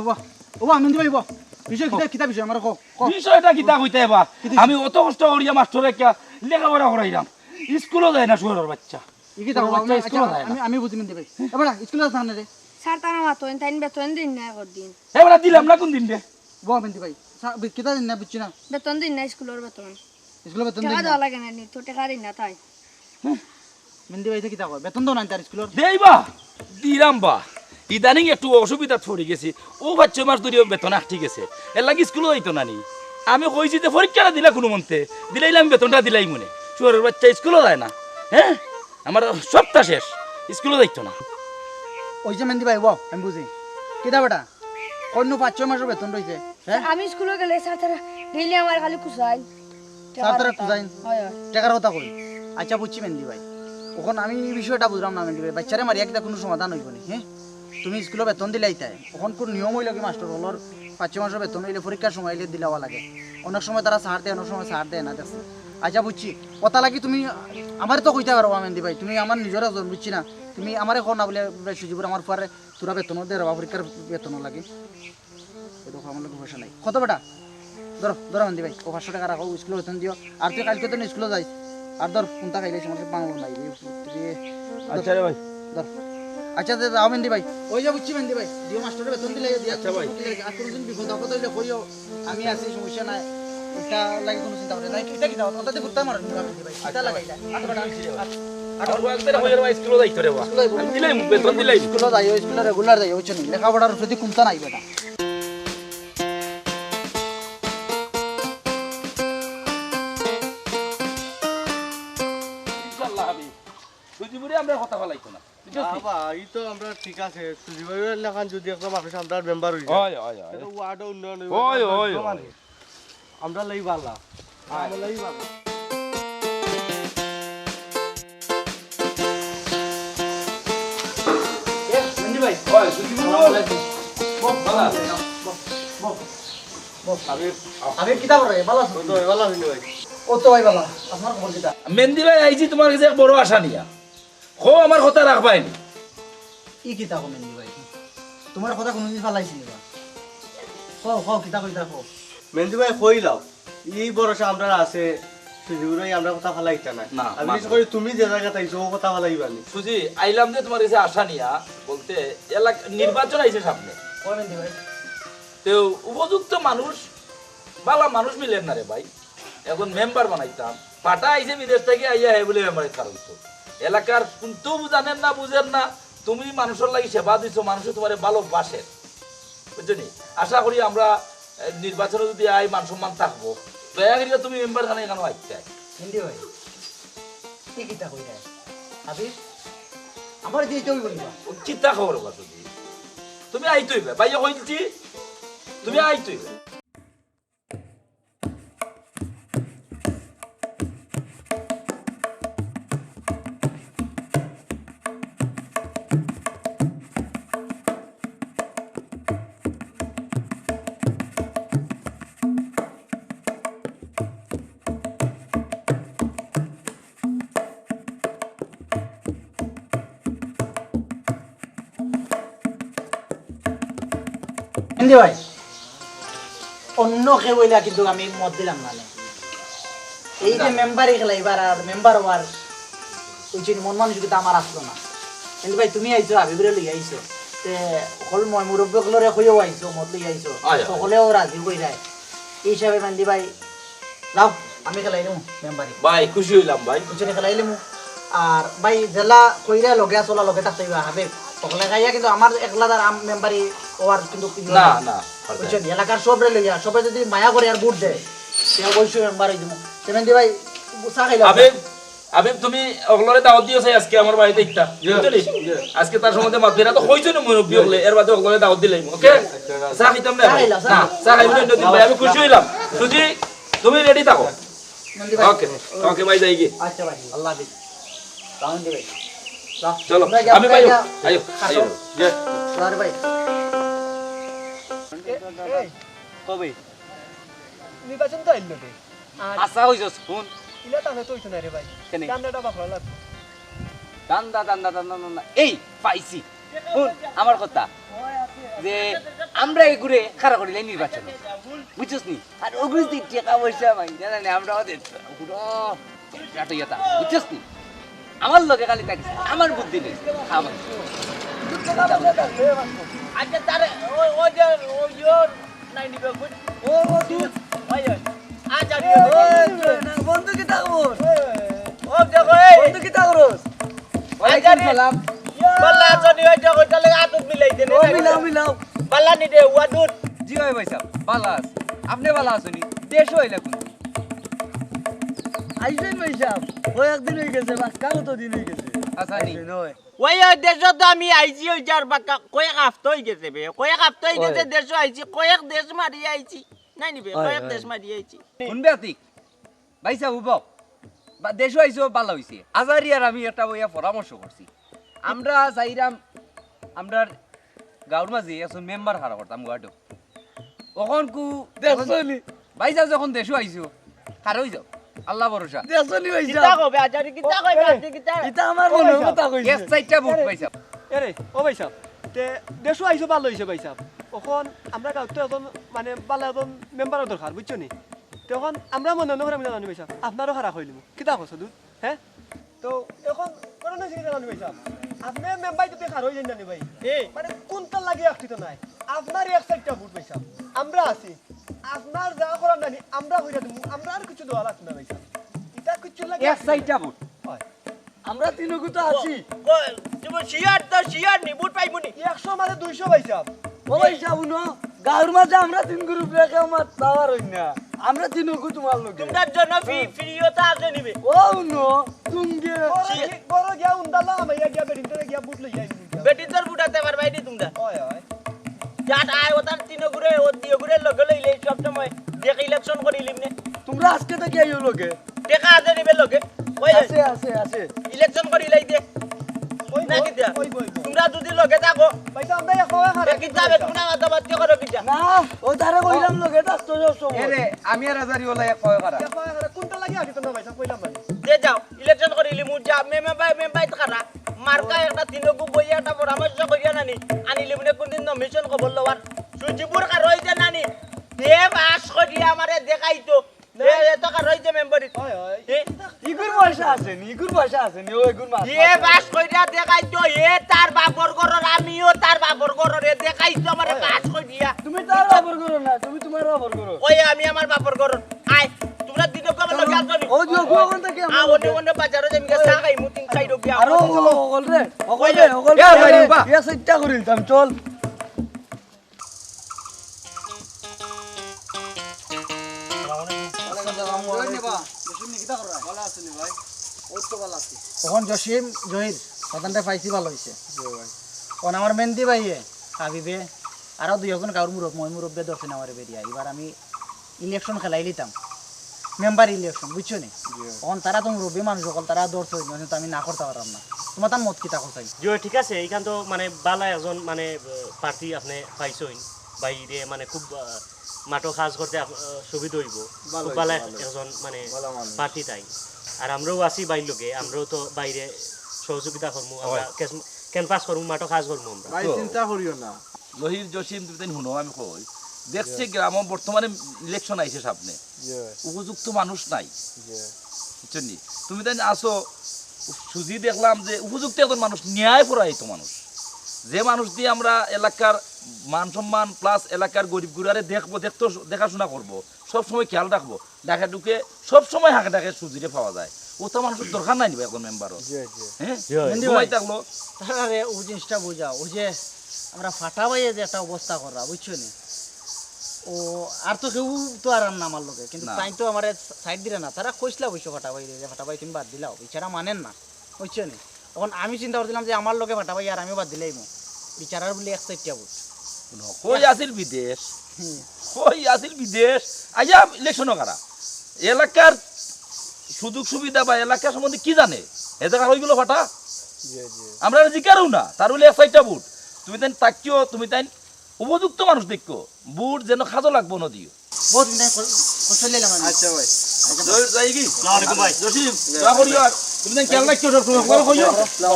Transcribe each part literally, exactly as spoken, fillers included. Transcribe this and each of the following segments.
ওবা, ওবা, মেন্দি ভাই, ওবা। বিষয় কিতা, কিতা বিষয়? আমারে কও, কও। বিষয়টা কিতা কইতায় বা? কিতা? আমি অত কষ্ট করিয়া মাস্টর রাখিয়া লেখাপড়া করাইরাম, স্কুলো যায় না শুয়োরর বাচ্চা। ই কিতা শুয়োরর কও? বাচ্চা আমি, স্কুলো আচ্ছা, যায় না। আমি, আমি বুঝি মেন্দি ভাই। এ বেটা, স্কুলো যাস না কেনে রে? স্যার, তারা মাতইন, তাইন বেতন দিন না কদিন। এ বেটা, দিলাম না কুন দিন রে? ওবা মেন্দি ভাই, স্যার, বে-, কিতা দিন না বুঝছি না। বেতন দিন না, স্কুলর বেতন। স্কুলর বেতন দিন না। দেওয়া লাগে না নি, তো টেকা দিন না তাই। মেন্দি ভাই, ইতা কিতা কয়? বেতন দেও না তার স্কুলর? দেই বা, দিরাম বা। ইদানিং একটু অসুবিধাত পড়ি গেছি। অউ পাঁচ ছয় মাস ধরি বেতন আটকি গেছে। এরলাগি স্কুলো যাইতো না নি। আমি কইছি যে পরীক্ষাটা দিলা কুনুমন্তে, দিলাইলে আমি বেতনটা দিলাইমুনে। শুয়োরর বাচ্চা স্কুলো যায় না। হে? আমার সপ্তাহ শেষ, স্কুলো যাইতো না। ওই যে মেন্দি ভাই, ওবা, আমি বুঝি। কিতা বেটা? অইন্য পাঁচ ছয় মাসর বেতন রইছে, হে? আমি স্কুলো গেলে স্যার তারা ডেইলি আমারে খালি খুজাইন। স্যার তারা খুজাইন? অয়, অয়। টেকার কথা কই? আচ্ছা, বুঝছি মেন্দি ভাই। অখন আমি ই বিষয়টা বুঝলাম না মেন্দি ভাই। বাচ্চারে মারিয়া কিতা কুনু সমাধান অইবো নি, হে? তুমি স্কুলো বেতন দিলাইতায়। অখন কুনু নিয়ম অইলো কি মাস্টর অকলর পাঁচ ছয় মাসর বেতন অইলে পরীক্ষার সময় অইলে দিলাওয়া লাগে। অনেক সময় তারা ছাড় দেয়, অনেক সময় ছাড় দেয় না, দেখছি। আচ্ছা, বুঝছি। অতার লাগি তুমি আমারে তো কইতায় পারো মেন্দি ভাই। তুমি আমার নিজর একজন, বুঝছি না। তুমি আমারে কও না বুলে, "সুজিবুর, আমার ফুয়ারে থুড়া বেতন দে রে বা, পরীক্ষার বেতন লাগে।" এ দেখো, আমার লগে পয়সা নাই। কত বেটা? ধরো, ধরো মেন্দি ভাই, অউ পাঁচশো টেকা রাখো, স্কুলো বেতন দিও। আর তুই কাইলকে তো স্কুলো যাইস। আর ধর, কুনতা খাইলে সমস্যা, বাংলা নাই। এই, এই, ধর। আচ্ছা রে ভাই। ধর। আচ্ছা, দে, যাও মেন্দি ভাই। ওই যে বুঝছি মেন্দি ভাই, দিও মাস্টররে বেতন দিলে, দিও আচ্ছা ভাই। ছুটি দিলে, আর কুনুদিন বিপদ আপদ অইলে কইও, আমি আছি, সমস্যা নাই। ইটা লাগি কুনু চিন্তা করিও না। ইটা কিতা? অতাতে গুরুত্ব মারো না মেন্দি ভাই। ইটা আচ্ছা লাগাইলা। ভাই। আট বেটা, আট। আমার বয়স ধরে কইও রে ভাই, স্কুলো যাইতো রে বা। স্কুলো যাইবো। আমি দিলাইমু, বেতন দিলাইমু। স্কুলো যাইও, স্কুলো regular যাইও, বুঝছো নি? লেখাপড়ার প্রতি কুনতা নাই বেটা। ইনশাআল্লাহ হাবিব, সুজিবুরে আমরা কথা ফালাইতো না, বুঝছস না নি? বা, ই তো আমরা ঠিক আছে, সুজিবুর লাখান যদি একটা মানুষ আমরার মেম্বার অই যায়, অয়, অয়, অয়। তে তো ওয়ার্ডও উন্নয়ন অইবো, অয়, অয়, অয়। আমরা লাই বালা। অয়। আমরা লাই বালা। এ, মেন্দি ভাই। অয়, সুজিবুর। আসসালামু আলাইকুম। বও, বও, বও, বও। বও। আবির, আও। আবির, কিতা করে? বালা আছো? অউ তো, বালা আছি ভাই। অউ তো ভাই বালা। আপনার খবর কিতা? মেন্দি ভাই, আইছি তুমার গেছে এক বড় আশা নিয়া। কও, আমার কথা রাখবায় নি? ই কিতা কও মেন্দি ভাই? তুমার কথা কুনুদিন ফালাইছি নি বা? কও, কও, কিতা কইতায় কও। মেন্দি ভাই, কইলাও, ই ভরসা আমরার আছে, সুজিবুরে আমরার কথা ফালাইতা নায়। না, আর বিশেষ করি তুমি যে জাগাত আইছো, অউ কথা ফালাইবা নি। সুজি, আইলাম যে তুমার গেছে আশা নিয়া, বলতে এলাক-, নির্বাচন আইছে সামনে। কও মেন্দি ভাই। তে উপযুক্ত মানুষ, বালা মানুষ মিলের না রে ভাই। অখন মেম্বার বানাইতাম, পাঠা আইছে বিদেশ থাকি আইয়া হে বুলে মেম্বারিত খাড়া অইছে। এলাকার কুন্তাউ জানের না, বুঝের না, তুমি মানুষর লাগি সেবা দিছো, মানুষে তুমারে ভালোবাসের, বুঝছো নি? আশা করি আমরা, এ, নির্বাচনো যদি আই, মান সম্মান থাকবো। দয়া করিয়া তুমি মেম্বার খানা ইখানো আইতায়। হিন্দি ভাই, ই কিতা কইরায়? হাবিব, আমার দিতে অইবো নি বা? অউ কিতা খবর বা তুমি? তুমি আইতে অইবে, ভাইয়ে কই দিছি, তুমি আইতে অইবে। হিন্দি ভাই, অন্য কেউ অইলে কিন্তু আমি মত দিলাম না নে। এই যে না। মেম্বারি খেলাইবার আর মেম্বার অওয়ার, অউ যে মন মানসিকতা আমার আছলো না। কিন্তু ভাই, তুমি আইছো, হাবিবরে লইয়া আইছো। তে হকল ময়-মুরব্বি হকলরে কইয়াও আইছো, মত লইয়া আইছো। অয়, অয়। হকলেও রাজি কইরায়। ই হিসাবে মেন্দি ভাই, যাও, আমি খেলাইলিমু মেম্বারি। ভাই, খুশি অইলাম ভাই। বুঝছো নি, খেলাইলিমু। আর ভাই, যেলা কইরায় লগে আছো, অলা লগে থাকতে অইবা, হাবিব। হকলে খাইয়া কিন্তু আমার একলার আম-, মেম্বারি অওয়ার কিন্তু কিছু না, নাই। না, বুঝছো নি? এলাকার সবরে লইয়া, সবে যদি মায়া করে আর ভোট দেয়, তে অবশ্যই মেম্বার অইযিমু। তে মেন্দি ভাই, চা খাইলাম। হাবিব, হাবিব, তুমি হকলরে দাওয়াত দিও চাই আজকে আমার বাড়িত ইতা। জি, বুঝছো নি? জি। আজকে তার সম্বন্ধে মাতবে না, তো কইছো নি মুরব্বি হকলে, এর বাদে হকলরে দাওয়াত দিলাইমু, ওকে? আচ্ছা, চা খাইতাম না চা ভাই? খাইলাম, চা না, খাইলাম। চা খাইবো না অন্যদিন ভাই, আমি খুশি অইলাম। সুজি, তুমি রেডি থাকো। মেন্দি ভাই। ওকে, ওকে ভাই, যাইগি। আচ্ছা ভাই, আল্লাহ হাফিজ। যাও মেন্দি ভাই। যাও। চলো, আমরা কি আমি ভাই, আপনারা আইও, আইও। খাসো? জি। সরি ভাই। এ, এই, কবে? নির্বাচন তো আইলো রে। আর আশা অইছস, হুন। ইলা তাহলে তো অইতো না রে ভাই। কেনে? ধান্দাটা বাফরা লাগবো। ধান্দা, ধান্দা, ধান্দা, ধান্দা। এই, পাইছি। হুন, আমার কথা। যে আমরা এগুরে খাড়া করিলাই নির্বাচন, বুঝছস নি? আর ওগুলো যে টেকা পয়সা ভাই, জানা নেই, আমরা ওদের পুরো রাত হইয়া তা, বুঝছস নি? আমার লগে খালি থাকিস, আমার বুদ্ধি নেই, আমার। আচ্ছা, তারে, ওই, ওই যে, ওই ওর নাই নিবে, বুঝ-, ও, ও, তুই ওই, ওই। আচ্ছা, ওই, ওই, না, বন্ধু কিতা খবর? ও, দেখো, এই। বন্ধু কিতা খবর? ওয়ালাইকুম সালাম। বালা আছো নি? ওই দেখো, তাহলে আতত মিলাই দেন, ও, না, মিলাও, না। মিলাও। বালা নি দে, ওয়া দুধ। জি ভাই, ভাই সাহেব, বালা আছি। আপনি বালা আছেন নি? দেশো আইলা কোন? আইছেন ভাই সাহেব? কয়েকদিন হয়ে গেছে, বাস, কালো তো দিন হয়ে গেছে। আচ্ছা, নি। আইছেন, ওই। ওই, ওই দেশো তো আমি আইছি, ওই যার বাক্কা, কয়েক হাপ্তা হয়ে গেছে বে, কয়েক হাপ্তা হয়ে গেছে ওই। দেশো আইছি, কয়েক দেশ মারি আইছি। নাই নিবে, ওই, কয়েক ওই। দেশ মারি আইছি। কোন বেয়াতি? ভাই সাহেব, উবাও। বা-, দেশো আইছো, বালা হইছে। আজারি আর আমি একটা বইয়া পরামর্শ করছি। আমরা যাইরাম, আমরার গাঁওর মাঝে একজন মেম্বার খাড়া করতাম, ওয়ার্ডো। অখন কু, দেখছো নি? ভাই সাহেব যখন দেশো আইছো, খাড়া হই যাও। আল্লাহ ভরসা। দেখছো নি ভাই কিতা সাহেব? কবে, আজারি কিতা কবে, আপনি কিতা? ইতা আমার ও মনে ভাই সাহেব। কথা কইছে। এক চাইরটা ভোট ভাই সাহেব। এরে, ও ভাই সাহেব, তে দেশো আইছো, বালা হইছে ভাই সাহেব। অখন আমরা গাঁওত তো একজন, মানে, বালা একজন মেম্বারর দরকার, বুঝছো নি? তখন আমরা মনে মনে করে আমি জানি ভাই সাহেব, আপনারও খাড়া হইলিমু। কিতা করছো দুধ? হ্যাঁ? তো এখন ঘটনা হইছে কিতা জানি ভাই সাহেব? আপনি মেম্বার তো বেকার হয়ে যান জানি ভাই। এ। মানে কোনটার লাগি একটিত নাই? আপনার এক চাইরটা ভোট ভাই সাহেব। আমরা আছি। আপনার যা করার নানি আমরা হইয়া দিমু। আমরা আর কিছু দেওয়া লাগতো না ভাই সাহেব। ইটা কিছু লাগে এক চাইরটা ভোট? হয়। আমরা তিনগু তো আছি। ক-, ক-, তুমি শিয়ার তো শিয়ার নি, ভোট পাইবো নি? একশো মাঝে দুইশো ভাই সাহেব। ও ভাই সাহেব, হুনো, গাঁওর মাঝে আমরা তিন গ্রুপ রেখে আমার পাওয়ার হই না। আমরা তিনগু তোমার লগে। তোমরা জন্য ফি-, ফ্রিও তো আছে নিবে। ও হুনো, তুঙ্গে। বড় গি-, বড় গিয়া উন্দালা, আমি গিয়া বেটিন্তরে গিয়া ভোট লই আইবো। বেটিন্তর ভোট আতে পারবাই নি তোমরা। হয়, হয়। যাত আয়, ও তার তিনগুরে, ও দুইগুরে লগে লইলে সব সময় দেখ ইলেকশন করিলিম নে। তোমরা আজকে তো গিয়া লগে। টেকা আছে নিবে লগে। ওই যে আছে, আছে, আছে। ইলেকশন করি লাই দে। ওই না বই, কিতা? ওই বই, বই। তোমরা যদি লগে থাকো, ভাই, তো আমরা এক হওয়া খারাপ। এ কিতা বে, তোমরা মাতামাতি করো কিতা? না, ও তারে কইলাম লগে থাকতো সব সময়। এ রে, আমি আর আজারি ওলা এক হওয়া খারাপ। এক হওয়া খারাপ। কোনটা লাগি আগে তো না ভাই, সব কইলাম মানে। দে যাও, ইলেকশন করিলিমু, যা, মেমে ভাই, মেমে ভাই খারাপ। মার্কা একটা তিনগু বইয়া একটা পরামর্শ করিয়া নানি, আনিলিমু নে কোনদিন নমিশন খবর লওয়ার। সুজিপুর কার হইতে নানি, দে বাস করিয়া আমারে দেখাইতো। এ, এ তো কার রইছে মেম্বারি। হয়, হয়। এ? ইগুর পয়সা আছে নি, ইগুর পয়সা আছে নি, ও ইগুর মাছ। এ বাস কইরা দেখাইতো, এ তার বাপর ঘরর, আমিও তার বাপর ঘরর, এ দেখাইতো আমারে হয়। বাস কইরা। তুমি তার বাপর ঘরর না, তুমি তোমার বাপর ঘরর। ওই আমি আমার বাপর ঘরর। আয়, তোমরা দিনও কেমন লগে আছো নি? ও দিও, গো, কোন থেকে আ, আমরা ওনে, ওনে বাজারো যাইমু গিয়া চা খাইমু, তিন চাইর গিয়া। আরো, ও, ও, ওগল রে, ওগল ওই রে, যে, ওগল এ, রে, ভাই, ওগল রে। উবা। ইয়া সেটটা করিলতাম, চল। ওয়ালাইকুম সালাম। জসিম নি, কিতা কররা? ভালা আছইন নি ভাই? ওই তো ভালা আছি। অখন জসিম, জহির, প্রধানরে পাইছি, ভালা অইছে। জি ভাই। অখন আমার মেন্দি ভাইয়ে, হাবিবে, আরো দুই একজন গাঁওর মুরব-, ময় মুরব্বে ধরছইন আমারে বেরিয়া। এবার আমি ইলেকশন খেলাইলিতাম, মেম্বার ইলেকশন, বুঝছো নি? জি। অখন তারা তো মুরব্বি মানুষ অকল, তারা ধরছইন, অখন তো আমি না করতা পাররাম না। তোমার তার মত কিতা কও চাই? জি, ঠিক আছে, ইখান তো মানে ভালা একজন মানে, আহ, প্রার্থী আপনে পাইছইন, ভাইরে মানে খুব, আহ, মাঠো কাজ করতে আপ-, আহ, সুবিধা অইবো। ভালা খুব অইছে, ভালা ভালা অইছে। একজন মানে ভালা মানুষ। প্রার্থী তাইন। আর আমরাও আছি ভাইর লগে, আমরাও তো ভাইরে সহযোগিতা করমু, আমরা হয়। কেস-, ক্যানভাস করমু, মাঠো কাজ করমু আমরা। ভাই, তো চিন্তা করিও না। জহির, জসিম, তুমি তাইন হুনো, আমি কই। দেখছি জি। গ্রামো বর্তমানে ইলেকশন আইছে সামনে। জি। উপযুক্ত মানুষ নাই। জি। বুঝছো নি? তুমি তাইন আছো, সুজি দেখলাম যে উপযুক্ত একজন মানুষ, ন্যায় পরায়িত মানুষ। যে মানুষ দিয়া আমরা এলাকার মান সম্মান plus এলাকার গরিব গুরারে দেখবো, দেখতো, দেখাশোনা করবো, সব সময় খেয়াল রাখবো। ডাকে ডুকে সব সময় হাঁকে ডাকে সুজিরে পাওয়া যায়। অতা মানুষর দরকার নাই নি বা একজন মেম্বারর। জি, জি। হ্যাঁ? জি। মেন্দি ভাই। ঘুমাই থাকলো। তারারে ও জিনিসটা বুঝাও, ওই যে আমরা ফাটা ভাইয়ে যে একটা অবস্থা কররা, বুঝছো নি? ও আর তো কেউ তো আর না আমার লগে, কিন্তু না। তাইন তো আমারে সাইড দিরা না। তারা কইছলা অবশ্য ফাটা ভাইরে যে, "ফাটা ভাই তুমি বাদ দিলাও, বেচারা মানের না।" বুঝছো নি? অখন আমি চিন্তা করছিলাম যে আমার লগে ফাটা ভাই আর আমিও বাদ দিলাইমু। বেচারার বুলি এক চাইরটা ভোট। হুনো, কই আছিল বিদেশ? হুম। কই আছিল বিদেশ? আইয়া ইলেকশনও খাড়া। এলাকার সুযোগ সুবিধা বা এলাকা সম্বন্ধে কি জানে? এ জায়গা হয়ে গেল ফাটা। জি, জি। আমরা জিকারও না, তার বলে এক চাইরটা ভোট। তুমি তাইন তাকিও, তুমি তাইন উপযুক্ত মানুষ দেখিও। ভোট যেন কাজো লাগবো না দিও। বহুত দিন ধরে কল-, কৌশল নিলাম আমি। আচ্ছা ভাই। জহির যাই কি? আসসালামু আলাইকুম ভাই। জসিম, দোয়া করিও আর তুমি তাইন খেয়াল রাখিও সব সময়। কল করিও।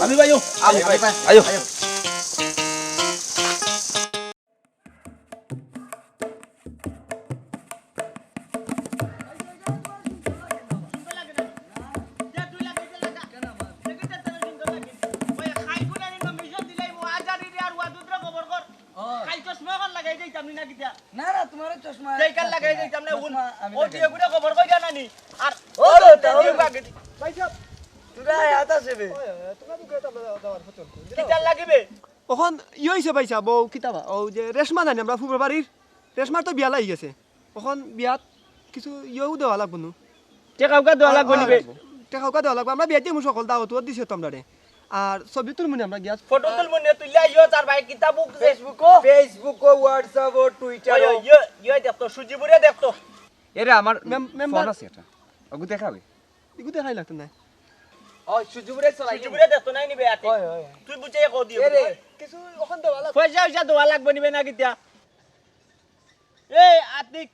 আমি ভাইও। আইও, আইও, আইও। আইও। ও দিয়ে গুড়া খবর কই জানা নি? আর ও তো, তা ও। ভাই সাহেব, তোরা আয়াত আছে বে। ওই, ওই, তোমরা মুখে তো দেওয়ার ফটো। কিতার লাগিবে? অখন ইয়ে অইছে ভাই সাহেব, ও কিতা বা, ও যে রেশমা নাই নি, আমরা ফুফুর বাড়ির, রেশমার তো বিয়া লাগি গেছে। অখন বিয়াত কিছু ইয়েও দেওয়া লাগবো নু। টেকাউকা দেওয়া লাগবো নি বে? টেকাউকা দেওয়া লাগবো, আমরা বিয়াত দিমু সকল দাওয়াত দিছে তো আমরারে। আর ছবি তুলমু নি আমরা গিয়া। ফটো তুলমু নি, তুললে আইও তার ভাই কিতা বুক যে। Facebook-ও? Facebook-ও, WhatsApp-ও, Twitter-ও। ওই, ওই, ইয়ে, ইয়ে দেখতো, সুজিবুরে দেখতো। এরে আমার মেম-, মেম্বার। ফোন আছে এটা। ওগু দেখাবে। এগু দেখাই লাগতো না। ও, সুজিবুরে চলাই। সুজিবুরে দেখতো নাই নিবে আতে। ওই, ওই। তুই বুঝে কো দিও। এরে। কিছু অখন দেওয়া লাগবো। পয়সা, পয়সা দেওয়া লাগবো নিবে না কিতা? এই আতিক,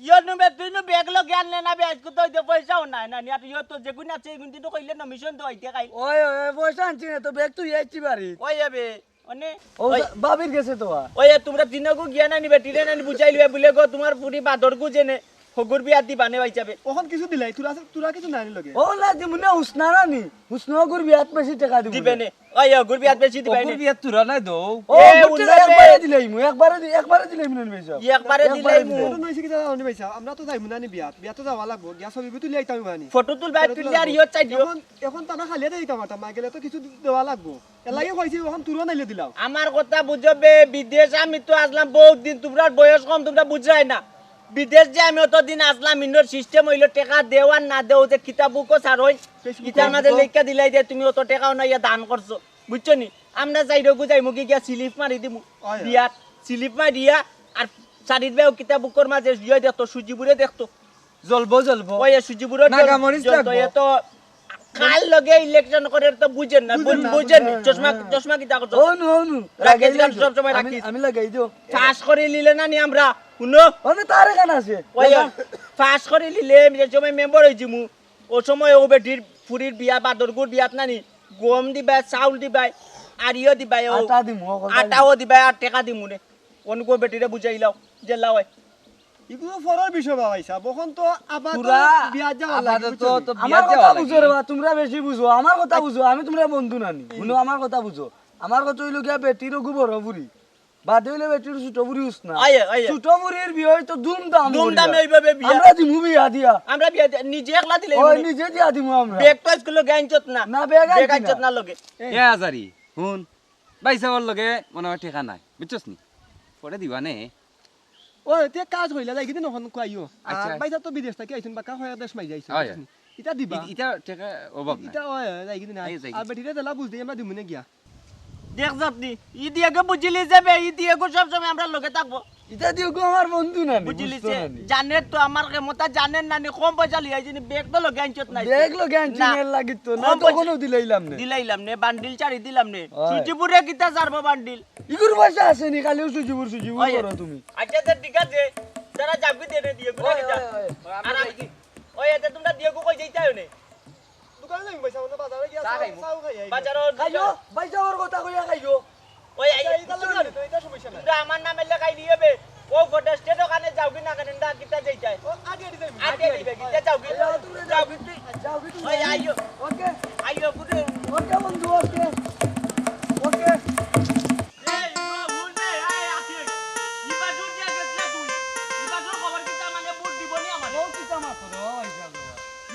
ইয়ো নুবে, তুই নু ব্যাগ লগে আনলে না বে, আজকে তো ওই যে পয়সাও নাই, না, নিয়া তুই ইয়ো তো যেগুন আছে, এগুন তুই তো কইলে না, মিশন তো আইতে খাই। ওই, ওই, ওই, পয়সা আনছি না, তো ব্যাগ তুই আইছি বাড়ি। ওই যাবে, মানে, ও, ওই, যা-, ভাবির গেছে তো, আ। ওই, এ, তোমরা তিনগু গিয়া না নিবে, টিরে না নি বুঝাই লিবে, বুলে গো, তোমার ফুরি বাদর গু জেনে, হগুর বিয়া দিবা নে, ভাই যাবে। অখন কিছু দিলাই, তোরা, তোরা কিছু নাই লগে। ও না, দিমু না, হুসনা না নি, হুসনা হগুর বিয়াত বেশি টাকা দিমু দিবে না। নে। ওই, ওগুর বিয়াত বেশি দিবাই অগুর নে। বিয়াত তোরা নাই দৌ। ও, এ, বুঝতে উল্লা একবারে বে। দিলাইমু, একবারে দি-, একবারে দিলাইমু না বেশি। ই একবারে একবারে দিলাইমু। দিলাইমু। ফটো নইছে কিতা জানো নি ভাই সাহেব? আমরা তো যাইমু না নি বিয়াত। বিয়াত তো যাওয়া লাগবো। গিয়া ছবি তুলি আইতাম মানে। ফটো তুলবায়, ফটো তুললে আর ইয়ো চাই দিও। এখন, এখন তো আমরা খালি হাতে যাইতাম পারতাম। মা গেলে তো কিছু দেওয়া লাগবো। এর লাগি কইছি, এখন তোরা নাইলে দিলাও। আমার কথা বুঝো বে, বিদেশ আমি তো আসলাম বহুত দিন, তোমরার বয়স কম, তোমরা বুঝরাই না। বিদেশ যে আমি অতদিন আসলাম, ইনোর সিস্টেম অইলো টেকা দেও আর না দেও, যে কিতাব বুকও ছাড়ই, Facebook-ও। ইতার মাঝে লেখা দিলাই যে তুমি অত টেকাও না ইয়া দান করছো, বুঝছো নি? আমরা যাইরগু যাইমু কি গিয়া স্লিপ মারি দিমু, অয়, অয়। বিয়াত স্লিপ মারিয়া, আর চারির বেও কিতাব বুকর মাঝে ইয়ে দেখতো, সুজিবুরে দেখতো। জ্বলবো, জ্বলবো। ওই সুজিবুরে নাগা মরিচ জ্বলতো, লাগবো। এ তো কার লগে ইলেকশন করে তো বুঝেন না, বুঝেন না, বুঝেন না। বুঝেন না। চশমা, হ্যাঁ। চশমা কিতা করছো? অনু, অনু। রাখিস লাগাই দিলাম, দিও। সব সময় আমি, রাখিস। আমি লাগাই দিও। পাস করি নিলে না নি আমরা, হুনো? মানে তার এখানে আছে। ওই পাস করি নিলে আমি যে সময় মেম্বার হই যিমু, ও সময় ও বেটির ফুরির বিয়া, বাদরগুর বিয়াত নানি, গম দিবায়, চাউল দিবায়, আর ইয়ো দিবায়, ও আটা দিমু, ও কথা আটাও দিবায়, আর টেকা দিমু নে। অনুকো বেটিরে বুঝাইলাও, যে লাও হয়। ইগুলো পরের বিষয় বাবা হিসাব। অখন তো আপাতত তোরা বিয়া যাওয়া লাগে, আপাতত বুঝছো নি? তো বিয়া আমার কথা যাওয়া বুঝো লাগে। রে বা, তোমরা বেশি বুঝো। আমার কথা বুঝো, আমি তোমরা বন্ধু নানি। হুনো, আমার কথা বুঝো। আমার কথা হইলো গিয়া বেটির ওগু বড় বুড়ি। বাদে হইলে বেটির ছোট বুড়ি উস না। আয়ে, আয়ে। ছোট বুড়ির বিয়া হইতো ধুমধাম ধুমধামে করিয়া। ওইভাবে বিয়া। আমরা দিমু বিয়া দিয়া। আমরা বিয়া দিয়া, নিজে একলা দিলে ওই হইবো নি? নিজে দিয়া দিমু আমরা। ব্যাগ তো স্কুলে গাইঞ্চত না। না, ব্যাগ ব্যাগ আনছি আনচত না। না লগে। এ আজারি, হুন। ভাইসাবর লগে মনে হয় টেকা নাই, বুঝছস নি? পরে দিবা নে। ও, তে কাজ হইলা, যাই কিদিন অখন কুয়াইও। আর আচ্ছা। ভাইসাব তো বিদেশ থাকি আইছইন, বাক্কা হয়া দেশ মাই যাইছইন, হয়। বুঝছস নি? ইতা দিবা। ই-, ইতা টেকা অভাব নাই। ইতা হয়, হয়, যাই কিদিন আয়। এই যাই আর কিদিন। বেটিরে দিলা বুঝ দেই, আমরা দিমুনে গিয়া। দেখ যাতনি, ই দিয়েগো বুঝিলি যাবে, ই দিয়েগো সব সময় আমরা লগে থাকবো। ইতা দিয়েগো আমার বন্ধু না নি, বুঝিলি বুঝতো যে না নি। জানে তো আমার ক্ষমতা, জানেন না নি, কম পয়সা লইয়া আইছি নি, ব্যাগ তো লগে আনছত না। ব্যাগ লগে আনছি না। এর লাগি তো, না কম তো পয়সা কোনো দিলাইলাম নে। দিলাইলাম নে, বান্ডিল চারি দিলাম নে। হয়। সুজিপুরে কিতা ছাড়বো বান্ডিল? ইগুর পয়সা আছে নি, খালি সুজিপুর, সুজিপুর হয়। করো তুমি। আচ্ছা, তে ঠিক আছে, তারা যাবি দে নে দিয়ে, গুলা হয়, নিতা। হয়, হয়। আর আমি আমি যাই। ওই, এতে তোমরা দিয়েগো কই যাইতায় নে? দোকানে যাইমু ভাইসাব, আমরা বাজারে গিয়া চা চা, খাইমু। চা খাই আই। বাজারো খাইও, ভাইসাবর কথা কইয়া খাইও। ওই, এই, আচ্ছা, ইটা লাগে না, ইটা সমস্যা নাই। তোমরা আমার নামে লেখাই নিয়ে বে। ও ফটো স্টেট ওখানে যাও কি না কেন? না, কিতা যাইতায়? ও, আগে আগে যাইমু। আগে আগে আগে। যাইবে, কিতা যাও কি? এই, যাও, তোমরা যাও যাও। কি তুই? যাও কি তুই? ওই, আইও। ওকে। আইও, গুড। ওকে বন্ধু, ওকে। ওকে। এই, ও, ভুল বে, এই, আছি। ইবা জোর দিয়া গেছ না তুই? ইবা জোর খবর কিতা মানে ভোট দিব নি আমারে? ও কিতা মাত করো, ও ভাইসাব।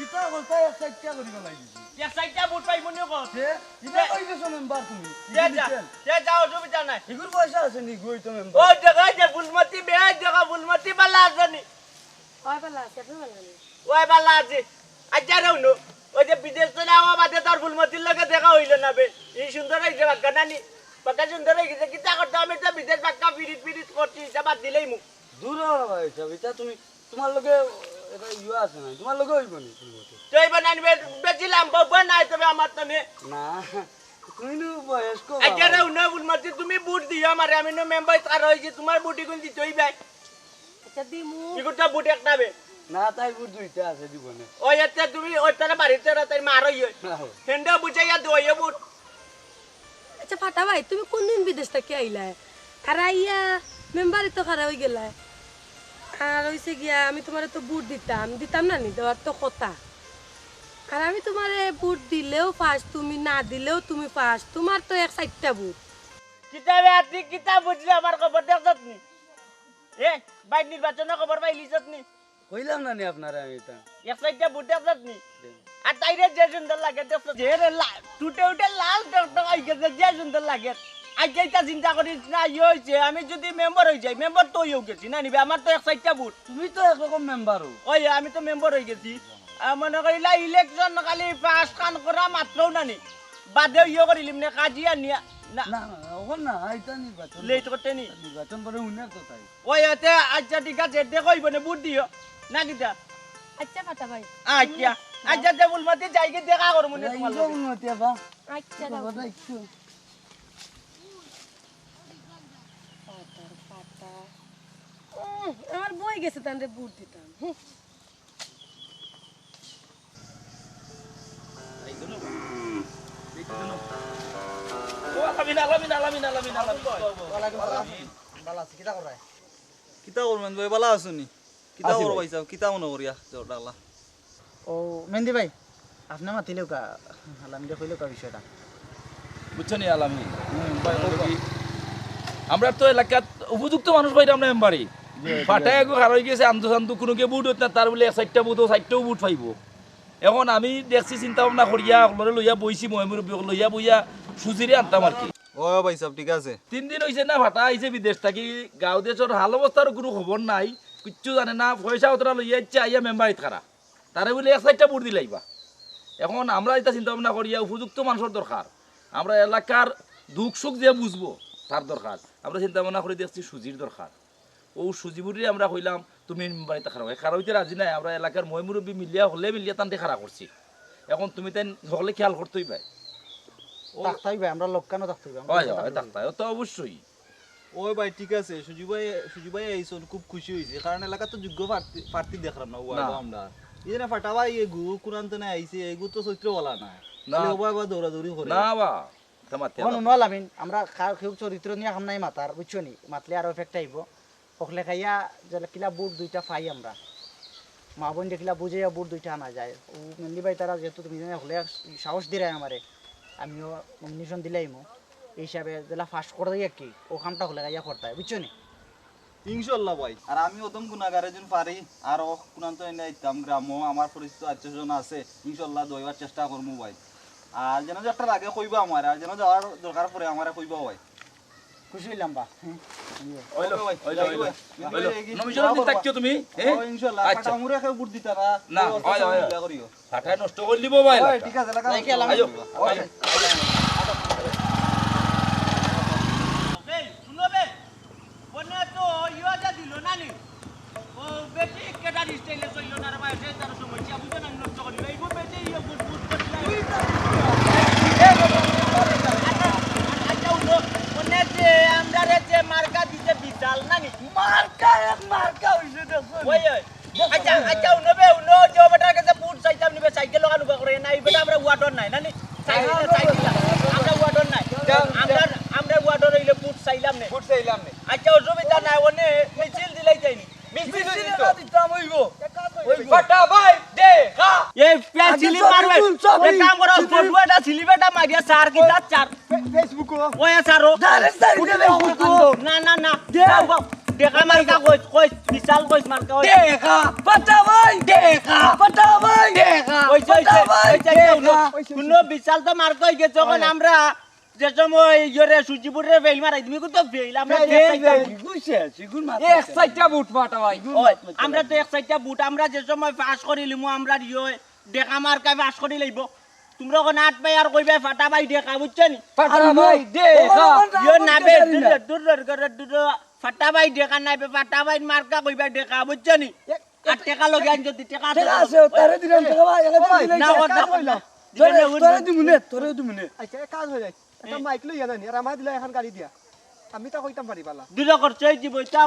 ইটা বলতে এক সাইড কিয়া করি গেলাই দিছি? এক সাইডটা ভোট পাইমু নি কত? তে, ইটা তে, কই গেছো মেম্বার তুমি? তে যা, তে যা, অসুবিধা নাই। ইগুর পয়সা আছে নি, গই তো মেম্বার। ও দেখা যে ফুলমতি বে, দেখা ফুলমতি বালা আছে নি? ওই বালা আছে, আপনি বালা নেই। ওই বালা আছে। আচ্ছা রে হুনো, ওই যে বিদেশ তো যাওয়া বাদে তোর ফুলমতির লগে দেখা হইল না বে। এই সুন্দর হইছে বাক্কা নানি। বাক্কা সুন্দর হয়ে গেছে। কিতা করতে আমি তো বিদেশ বাক্কা ফিরিত ফিরিত করছি, ইটা বাদ দিলেই মুখ। দূর হ ভাইসাব, ইটা তুমি, তোমার লগে এটা ইয়ে আছে না, তোমার লগে হইব নি ফুলমতি? তুই হইব না, বে-, বেশি লম্বা উবা নাই তবে আমার তো নে। না, তুমি নু বয়স্ক আচ্ছা বাবা। রে, উনি ফুলমতি, তুমি ভোট দিও আমারে, আমি নু মেম্বার আর হইছি, তোমার ভোট এখন দিতে হইবে। আচ্ছা, দিমু। ইগুরটা ভোট একটা বে। না, তাই ভোট দুইটা আছে জীবনে। ওই একটা তুমি, ওই তারা বাড়িতে ওরা তাই মার হইয়ে। আহো। হেন্ডা বুঝাইয়া দিও, ইয়ে ভোট। আচ্ছা, ফাটা ভাই, তুমি কোন দিন বিদেশ থাকি আইলায়? আর আইয়া মেম্বারি তো খাড়া হই গেলায়। আর হইছে গিয়া, আমি তোমারে তো ভোট দিতাম, দিতাম না নি, দেওয়ার তো কথা। আর আমি তোমারে ভোট দিলেও পাস, তুমি না দিলেও তুমি পাস, তোমার তো এক চাইরটা ভোট। কিতাবে আর তুই কিতা বুঝলে আমার খবর দেখছত নি? এ, ভাই, নির্বাচনর খবর পাইলিছত নি? কইলাম না নি আপনারে আমি ইতা? এক সাইডটা ভোট দেখছত নি? আর তাইরে যে সুন্দর লাগে দেখছত, যে রে লা-, টুটে উঠে লাল টকটক অই গেছে, যে সুন্দর লাগে। আইজ ইতা চিন্তা করিস না, ইয়ে অইছে, আমি যুদি মেম্বার অই যাই, মেম্বার তো অইও গেছি না নিবে, আমার তো এক সাইডটা ভোট। তুমি তো একরকম মেম্বার অউ। ওই, আমি তো মেম্বার অই গেছি। আহ, মনে করিলা ইলেকশন খালি পাস খান করা মাত্রও না নি, বাদেও ইয়ে করিলিম নে কাজিয়া নিয়া। না। না, না, অখন না, ইতা নির্বাচন। লেট করতে নি? নির্বাচন পরে উনার কথাই। ওই, এতে আচ্ছা, ঠিক আছে, দেখো, ইবনে ভোট দিও। না কিতা? আচ্ছা, ফাটা ভাই। আচ্ছা, আচ্ছা, তে বুলমতি যাই কি দেখা করমু নে তোমার লগে। বুলমতি আবা। আচ্ছা, দাও। বাবা, একটু। ফাটার ফাটা। উম, আমার বই গেছে, তানরে ভোট দিতাম। হুম। ও, আলামিন, আলামিন, আলামিন, আলামিন, আলামিন। ওয়ালাইকুম সালাম। ভালা আছি, কিতা কররায়? কিতা করবেন ভাই, ভালা আছনি? কিতা আছি করো ভাই। ভাই সাহেব, কিতা মনে করিয়া জোর ডাকলা? ও, মেন্দি ভাই, আপনে মাতিলেউক্কা, আলামিনরে কইলেউক্কা বিষয়টা। বুঝছো নি আলামিন? হুম, ভাই, আমরা তো এলাকাত উপযুক্ত মানুষ পাইতাম না এমবারে। জি, জি, ফাটায় জি। এগু খারাপ অই গেছে, আন্দু সান্দু কুনু কে ভোট অইত না, তার বুলে এক সাইডটা ভোট, ও সাইডটাও ভোট পাইবো। এখন আমি দেখছি চিন্তা ভাবনা করিয়া, অকলরে লইয়া বইছি, ময় মুরব্বি অকল লইয়া বইয়া সুজিরে আনতাম আর কি। ও ভাই সাহেব, ঠিক আছে। তিন দিন অইছে না ফাটা আইছে বিদেশ থাকি, গাঁও দেশর হাল অবস্থারও কুনু খবর নাই, কিচ্ছু জানে না, পয়সা অতটা লইয়া ইচ্ছা আইয়া মেম্বারিত খাড়া। তারে বুলে এক সাইডটা ভোট দিলাইবা। এখন আমরা ইতা চিন্তা ভাবনা করিয়া উপযুক্ত মানুষর দরকার, আমরা এলাকার দুঃখ সুখ যে বুঝবো তার দরকার। আমরা চিন্তা ভাবনা করি দেখছি সুজির দরকার। ও সুজিবুরে আমরা কইলাম, "তুমি মেম্বারিত খাড়াও।" হে খাড়াইতে রাজি নায়। আমরা এলাকার ময় মুরব্বি মিলিয়া, হকলে মিলিয়া তানরে খাড়া করছি। এখন তুমি তাইন হকলে খেয়াল করতে অইবায়। ও থাকতে অইবায়, আমরা লক্ষ্যানো থাকতে অইবায়, আমরা অয়, লক্ষ্যানো অয়, থাকতে অইবায়। থাকতে অয়, ও তো অবশ্যই। ওই ভাই, ঠিক আছে, সুজি ভাই, সুজি ভাই আইছইন, খুব খুশি অইছি, কারণ এলাকাত তো যোগ্য প্রার্থী, প্রার্থী দেখরাম না, ওয়ার্ডও না। আমরা। এই যে না ফাটা ভাই, এগু কুনান্তনে আইছে, এগু তো চরিত্র ভালা নায়। না। খালি ওবা বা দৌড়াদৌড়ি করে। না বা, ইতা মাতিয়া অখন না। হুনো আলামিন, আমরা কার কেউ চরিত্র নিয়া কাম নাই মাতার, বুঝছো নি? মাতলে আরো effect আইবো। হকলে খাইয়া যে কিলা ভোট দুইটা পাই আমরা। মা বোন যে কিলা বুঝাইয়া ভোট দুইটা আনা যায়। ও মেন্দি ভাই তারা যেহেতু তুমি জানো হকলে সাহস দিরায় আমারে, আমিও nomination দিলাইমু। এই হিসাবে যেলা পাস করে যাই আর কি, ও কামটা হকলে খাইয়া করতায়, বুঝছো নি? ইনশাল্লাহ ভাই। আর আমি অদম গুনাগার, এজন পারি, আর ও কুনান্ত এনে আইতাম, গ্রামও আমার পরিচিত আত্মীয় স্বজন আছে, ইনশাল্লাহ দইবার চেষ্টা করমু ভাই। আর যেন যে একটা লাগে কইবা আমার, আর যেন যাওয়ার দরকার পড়ে আমারে কইবা ভাই। খুশি অইলাম বা। হুম। ওইলো, ওকে ভাই, ওইলো, যাই ওইলো, ভাই। কিন্তু ওইলো। এই কি নমিশন দোয়া দিতে করবা। থাকিও তুমি, হ্যাঁ? ও, ইনশাল্লাহ। আচ্ছা। ফাটা মুরে কেউ ভোট দিতা না। না, ওই অসুবিধা হয়, হয়। ইয়া করিও। ফাটায় নষ্ট করি দিবো ভাই ওই, এলাকা। ঠিক আছে, এলাকা ভাই, নষ্ট খেলাম। করি আইও, দিবা। আইও। আচ্ছা। এই, শুনো বে। অনে তো ইয়া যা দিল না নি? ও বেটি কেটার স্টাইলে চলল না রে ভাই, সে তার সময় কি বুঝে না নষ্ট করি। এই গো বেটি ইয়ে বুঝ বুঝ করি না। আচ্ছা, আচ্ছা, উনো, অনে যে আমরারে যে মার্কা দিছে বিশাল না নি? মার্কা এক মার্কা অইছে দেখো। ওই, ওই। আচ্ছা, আচ্ছা, উনো বে, উনো, যে বেটার কাছে ভোট চাইতাম নিবে, সাইকেল লাগানো করে না, এই বেটা আমরা ওয়ার্ডর নাই, না নি? সাইকেল, সাইকেল, আমরা ওয়ার্ডর নাই। আমরা, আমরা ওয়ার্ডর অইলে ভোট চাইলাম নে। ভোট চাইলাম নে। আচ্ছা, অসুবিধা নাই, অনে মিছিল দিলাই যাইনি। মিছিল মিছিল দিত। না দিতাম অইবো। অইবো। ফাটা ভাই, দেখা। এই পেঁচিলি আগে মারবে। চল, চল, এক কাম করো, চল। ফটো এটা সিলিপ এটা মারিয়া চার কি তার চার। ফে-, Facebook-ও। ওই আছে আরো। Direct side-এ Facebook-ও। না, না, না। দে। যাও, যাও। দেখা মার্কা কইস, কইস, বিশাল কইস মার্কা, ওই। দেখা। ফাটা ভাই। দেখা। ফাটা ভাই। দেখা। ওই যে, ওই যে, ফাটা ভাই। ওই যে, ওই যে, দেখা। হুনো, হুনো, বিশাল তো মার্কা অই গেছে, অখন ওই। আমরা যে সময় ইয়রে সুজিপুরে ফেইল মারাই, তুমি তো ফেইল, আমরা ফেইল, এক সাইডটা ফেইল। ভোট। ইগু শেষ, ইগুর মাথা এক শেষ। সাইডটা ভোট ফাটা ভাই। ইগুর ওই, মাথা শেষ। আমরা তো এক সাইডটা ভোট, আমরা যে সময় পাস করিলিমু, আমরা ইয়ে দেখা মার্কায় পাস করি লাইবো। তোমরা অখন আট ভাই আর কইবায় ফাটা ভাই দেখা, বুঝছো নি? ফাটা আর ভাই নয়, দেখা। ওরা ইয়ে ওরা নাবে, ওরা দূর, না। দূর, দূর, দূর, দূর, ফাটা ভাই দেখা নাইবে, ফাটা ভাই মার্কা কইবায় দেখা, বুঝছো নি? এক আর টেকা লগে আন যদি, টেকা আছে, টেকা আছে, তারে দিলাম, টেকা ভাই, এলা ও ভাই, দিলাম, না, এক না, কাজ না, হইলো। না। তোরে, দিলে তোরে দিমু নে, তোরে দিমু নে। আচ্ছা, এক কাজ হইলো। একটা এ। মাইক লইয়া জানি, আর আমার দিলা এখন গালি দিয়া। আমি তা কইতাম পারি বালা। দুই রকম চই দিব, এটা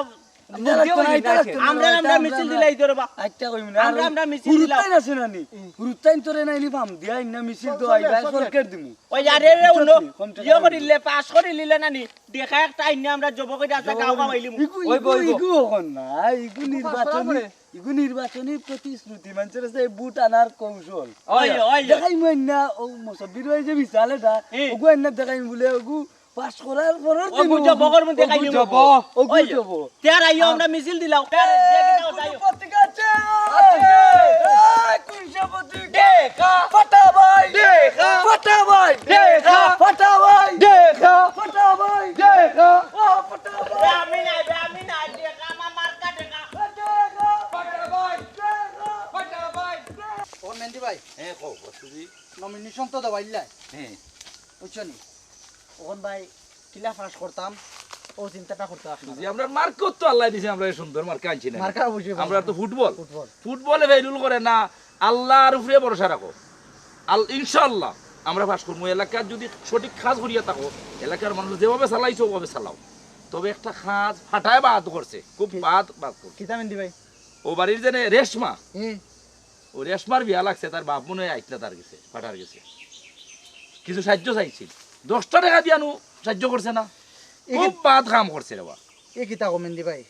ইটা লাগতো না, ইটা লাগতো না, আমরা, ইটা আমরা আমরা মিছিল দিলাই ধরবা। আচ্ছা, কইমু না। আমরা, আমরা মিছিল দিলাম। হুরুতাইন আছে না নি? হুরুতাইন তোরে নাই নি ফাম দিয়া, ইন্না মিছিল তো চল, আইবা, চল, চল। সরকার দিমু। ওই আরে রে, উনো, কম চট্টগ্রাম ইয়ে করিলে, পাস করিলিলে না নি? দেখা একটা আইনে আমরা জব করি আছে, জব গাঁও করি। গাঁও আইলিমু। ইগু, ওই ইগু, বই গো। ইগু অখন না, ইগু ইগু পাস করা নির্বাচনী পড়ে। ইগু নির্বাচনী প্রতিশ্রুতি, মানুষের কাছে ভোট আনার কৌশল। ওই, ওই। দেখাইমু না, ও মুসব্বির ভাই যে বিশাল এটা, এ। ওগু আইন না দেখাইমু বলে, ওগু পাস করার পরের দিন অগুত যাবো, অগুর মধ্যে অগুত খাইলিমু। যাবো। অগুত ওই, যাবো। তেয়ার আইও, আমরা মিছিল দিলাম। তেয়ার এই, দেখি দাও, কোন যাইও। পত্রিকা আছে? আছে। এই, কোন সে পত্রিকা? দেখা। ফাটা ভাই। দেখা। ফাটা ভাই। দেখা। ফাটা ভাই। দেখা। ফাটা ভাই। দেখা। ও, ফাটা ভাই। বে আমি নাই, বে আমি নাই, দেখা, আমার মার্কা দেখা। দেখা। ফাটা ভাই। দেখা। ফাটা ভাই। ও মেন্দি ভাই। হ্যাঁ, কও, কও, সুজি। নমিনেশন তো দেওয়াইলাই। হ্যাঁ। বুঝছো নি? অখন ভাই, কিলা পাস করতাম, অউ চিন্তাটা করতে পারছি না। জি, আমরার মার্কা তো আল্লায় দিছে, আমরা এই সুন্দর মার্কা আনছি না। মার্কা অবশ্যই আমরা তো ভালো। ফুটবল। ফুটবল। ফুটবলে ফেইল উল করে না, আল্লার উপরে ভরসা রাখো। আল-, ইনশাআল্লাহ আমরা পাস করমু। এলাকার যদি সঠিক কাজ করিয়া থাকো, এলাকার মানুষ যেভাবে চালাইছো ওভাবে চালাও। তবে একটা কাজ ফাটায় বাদ করছে, খুব কি? বাদ, বাদ করছে। কিতা মেন্দি ভাই? ও বাড়ির যে নে রেশমা, হুম। ও রেশমার বিয়া লাগছে, তার বাপ মনে হয় আইতলা তার গেছে, ফাটার গেছে। কিছু সাহায্য চাইছিল। দশটা টেকা দিয়া নু সাহায্য করছে না। এ খুব কি- বাদ কাম করছে রে বা। এ কিতা কও মেন্দি ভাই?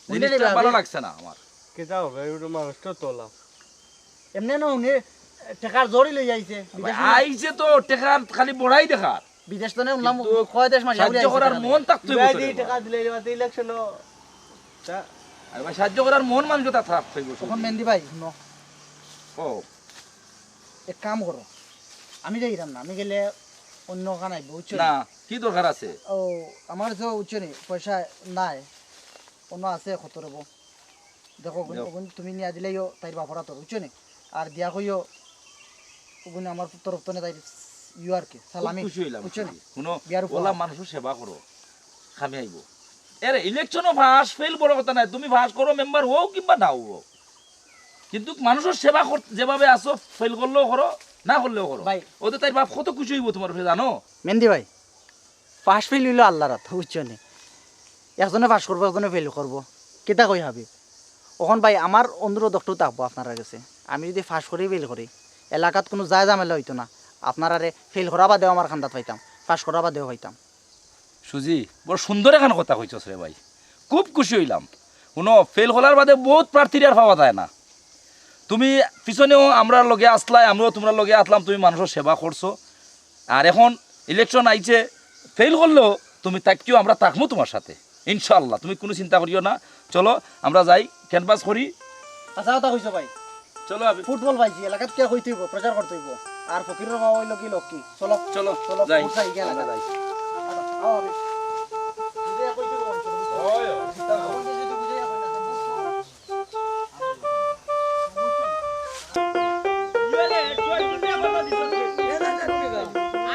জিনিসটা হুনলে ভালো ভাই। লাগছে না আমার। কিতা হবে? এই মানুষটা তোলা। এমনে না হুনে টেকার জড়ি লই আইছে। বিদেশ আইছে তো টেকার খালি বড়াই দেখার। বিদেশ তো নে উনলাম কিন্তু কয় দেশ মাঝে সাহায্য করার মন থাকতে হইব ভাই, তো রে বা। টেকা দিলে এবার তো ইলেকশন তা আরে ভাই, সাহায্য করার মন মানুষ তা থাকতে হইব। তখন মেন্দি ভাই, হুনো। ও। এক কাম করো, আমি যাইরাম না, আমি গেলে অন্য খান আইব, বুঝছো নি? না, কি দরকার আছে? ও, আমার তো, বুঝছো নি, পয়সা নাই, অন্য আছে কত রব। দেখো, অগুন, দেখো। অগুন তুমি নিয়া দিলাইও তাইর বাপর আতো, বুঝছো নি? আর দিয়া কইও, অগুন আমার তরফ তনে তাইর ইয়ে আর কি, খুব সালামি, খুশি হইলাম, বুঝছো নি? খুশি। হুনো, বিয়ার উপহার। ওলা মানুষর সেবা করো, কামে আইব। এরে, ইলেকশনও পাস, ফেইল বড় কথা নাই, তুমি পাস করো, মেম্বার হও কিংবা না হও, কিন্তু মানুষর সেবা কর-, যেভাবে আছো, ফেইল করলেও করো, না করলেও করো। ভাই। ওতে তাইর বাপ কত খুশি হইব তোমার উপরে, জানো? মেন্দি ভাই, পাস ফেইল হইলো আল্লার আতো, বুঝছো নি? একজনে পাস করবো, একজনে ফেইল করবো, কিতা কই হাবি? অখন ভাই, আমার অনুরোধ একটু থাকবো আপনারার গেছে, আমি যদি পাস করি, ফেইল করি, এলাকাত কুনু যায় ঝামেলা হইতো না। আপনারারে ফেইল করা বাদেও আমার কান্দাত পাইতাম, পাস করা বাদেও পাইতাম। সুজি, বড় সুন্দর একখান কথা কইছস রে ভাই, খুব খুশি হইলাম। হুনো, ফেইল করার বাদে বউত প্রার্থীরে আর পাওয়া যায় না। তুমি পিছনেও আমরার লগে আছলায়, আমরাও তুমরার লগে আছলাম, তুমি মানুষর সেবা করছো। আর এখন ইলেকশন আইছে, ফেইল করলেও তুমি থাকিও, আমরা থাকমু তুমার সাথে, ইনশাআল্লাহ। তুমি কুনু চিন্তা করিও না। চলো, আমরা যাই, ক্যানভাস করি। আচ্ছা কথা কইছো ভাই। চলো, আবি। ফুটবল পাইছি, এলাকাত কিয়া কইতে হইব, প্রচার করতে হইব। আর ফকিরর বাবা হইল কি লক্ষ্মী। চলো, চলো, চলো, যাই। ফুটবল পাই গিয়া আমরা এলাকাত। যাই। আও, আবি। বুঝাইয়া কইতে হইব, অয়, অয়। অয়, যদি বুঝাইয়া কই না, তো বুঝছো। ইয়ে রে, তুই বুঝাইয়া কত দিছস রে? এক হাজার টেকা।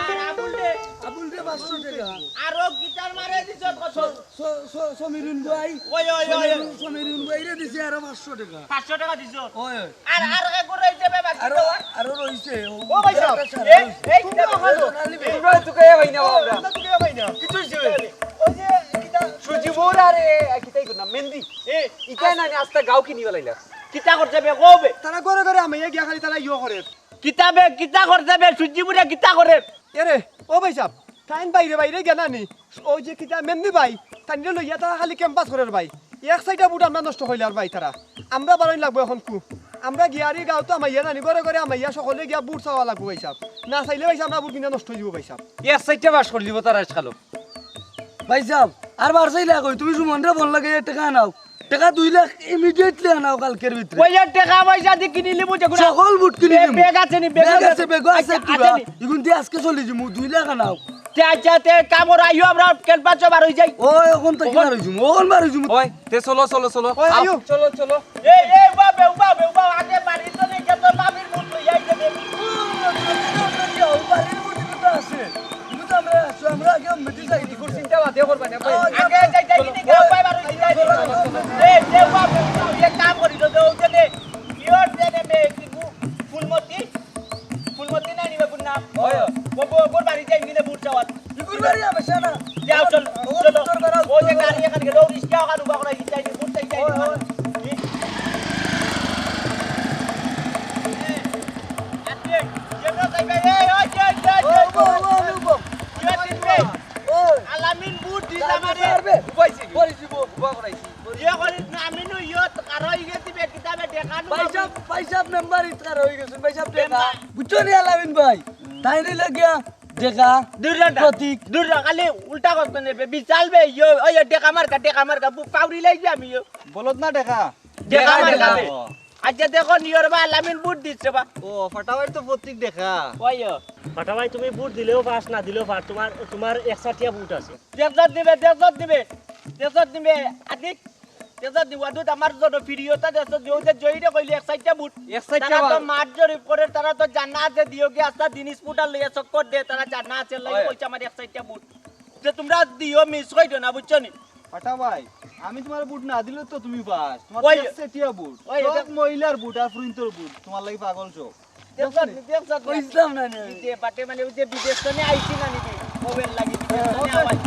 আর আবুল রে? আবুল রে পাঁচশো টেকা। আরো গিটার মারে দিছস কত? স-, স-, সমীরুন ভাই। ওই, ওই, ওই, ওই। সমীরুন, সমীরুন ভাইরে দিছি আরো পাঁচশো টেকা। পাঁচশো টেকা দিছস? ওই, ওই। আর, আর এগুলো এই যে বাকি আরো, দেওয়ার? আরো রইছে। ও ভাই সাহেব, একটা সারা এই, রইছে। এই, তোমরা এই, ভালো। তোমরা তো কে ভাই না, ও, আমরা। আমরা তো কে ভাই না। কিছু হইছে? ওই যে, কিতা? সুজিবুর আরে, কিতাই কর না, মেন্দি। এ, ইতাই না, আস্তা গাঁও কিনি বেলাইলা। কিতা করছে বে, ও বে? তারা ঘরে ঘরে আমাইয়া গিয়া খালি তারা ইয়ো করে। কিতা বে, কিতা করছে বে, সুজিবুরে কিতা করে? এরে, ও ভাই সাহেব, তাইন বাইরে বাইরে গেনা নি। ওই যে কিতা মেন্দি ভাই, তাইনরে লইয়া তারা খালি ক্যাম্পাস করের ভাই। এক সাইডে বুট আমরা নষ্ট কইলার ভাই তারা। আমরা বারইন লাগবো এখন কু। আমরা গিয়ারি গাঁও তো আমাইয়া নানি, ঘরে ঘরে আমাইয়া সকলে গিয়া বুট চাওয়া লাগবো ভাই সাহেব। না চাইলে ভাই সাহেব আমরা বুট কিনা নষ্ট হয়ে যাবো ভাই সাহেব। এক সাইডে পাস করে দিব তারা আজকাল। ভাই সাহেব, আর বার চাইলা কই, তুমি সুমনরে ফোন লাগাইয়া টেকা আনাও। টেকা দুই লাখ immediately আনাও কালকের ভিতরে। ওই যে টেকা পয়সা দি কিনি লিমু যেগুলা। সকল বুট কিনি বে-, লিমু। ব্যাগ আছে নি? ব্যাগ ব্যাগ আছে। আছে, ব্যাগ আছে আচ্ছা, কিবা? আছে নি? ইগুন দি আজকে চলি যিমু, দুই লাখ আনাও। তে আচ্ছা, তে কাম কর, আইও আমরা ক্যাম্পাসে বার হই যাই। ওই, অখন তো কি ওখান বার হই যিমু, অখন বার হই যিমু। ওই, তে চলো, চলো, চলো। ওই, আও। আইও। চলো, চলো। এই, এই, উবা বে, উবা বে, উবা, আগে বাড়ি তো নেই, গেল বাবির মুখ লইয়া আইতে দে। ও, বাড়ির মুখ তো আছে। কিন্তু আমরা, আমরা আগে মিটিং যাই। চিন্তা বাদে করবা না, ভাই। আগে যাই, যাই, যাই, যাই, যাই, ভাই, ভাই, যাই, যাই, যাই। এই, যে বাপ, এক কাম করি, তো, তো, ওকে দে। ইয়র দে, দে, মে, কি বু-, ফুলমতি? ফুলমতি নাই নিবে, কোন নাম? ওই, ওই। ও, ও, ওর বাড়ি যাই, মিলে বুট চাওয়ার। ইগুর বাড়ি হবে, শালা। যাও, চল, ও, চলো। তোর বাড়ি ও, যে গাড়ি এখান গেল, ও রিক্সা ওখান উবা করা, যাই, বুট চাই, যাই, ওই, ওই। কি? আজকে, যে তো যাইবে, এই, ওই, যে, যে, ও, যে, ও, ও, ও, ও, ও। ইয়র দিন, বে। ও। আলামিন বুট দিস আমারে। পারবে? উবাইছি। পরে দিব, উবা করাইছি। ইয়ে করিস না, আমি নু ইয়ত কারো ইয়ে দিবে, কিতাবে দেখানো। ভাই সাহেব, ভাই সাহেব মেম্বার ইতকার হয়ে গেছেন, ভাই সাহেব দেখা। মেম্বার। বুঝছো নি আলামিন ভাই? হুম। তাই নিলে গিয়া টেকা। দূর রা, দূর রা, খালি উল্টা কথা নেবে। বিশাল বে, ইয়ো, ওই টেকা মার্কা, টেকা মার্কা, বু-, পাউরি লাগবে আমি, ইয়ো। বলত না টেকা। টেকা মার্কা বে। আচ্ছা, দেখো, নিয়র বা আলামিন ভোট দিচ্ছে বা। ও, ফাটা ভাই তো প্রতীক দেখা। ওই, ও। ফাটা ভাই, তুমি ভোট দিলেও পাস, না দিলেও পাস, তোমার, তোমার একশো টিয়া ভোট আছে। দেখছত দিবে, দেখছত দিবে, দেখছত দিবে, আদিক, দেখছত দিবে, আদুত আমার জনপ্রিয়তা দেখছত দিও যে জয়ীরে কইলে এক সাইডটা ভোট। এক সাইডটা তারা তো ভোট। মাঠ জরিপ করে, তারা তো জানা আছে দিও কি আস্তা দিন স্কুটার লইয়া চক্কর দে, তারা জানা আছে, লাগে ওই। কইছে আমার এক সাইডটা ভোট। যে তোমরা দিও মিস কইছো না, বুঝছো নি? ফাটা ভাই, আমি তোমার ভোট না দিলে তো তুমি পাস। তোমার ওই। তো একশো টিয়া ভোট। ওই, সব এটা মহিলার ভোট আর ফুরিন্তর ভোট। তোমার লাগি পাগল সব। দেখছো নি? দেখছো নি? কইছিলাম না নি আমি। এই যে বাটে মানে ওই যে বিদেশ তো নিয়ে আইছি না নিবি? মোবাইল লাগি বিদেশ তো নিয়ে আওয়াজ।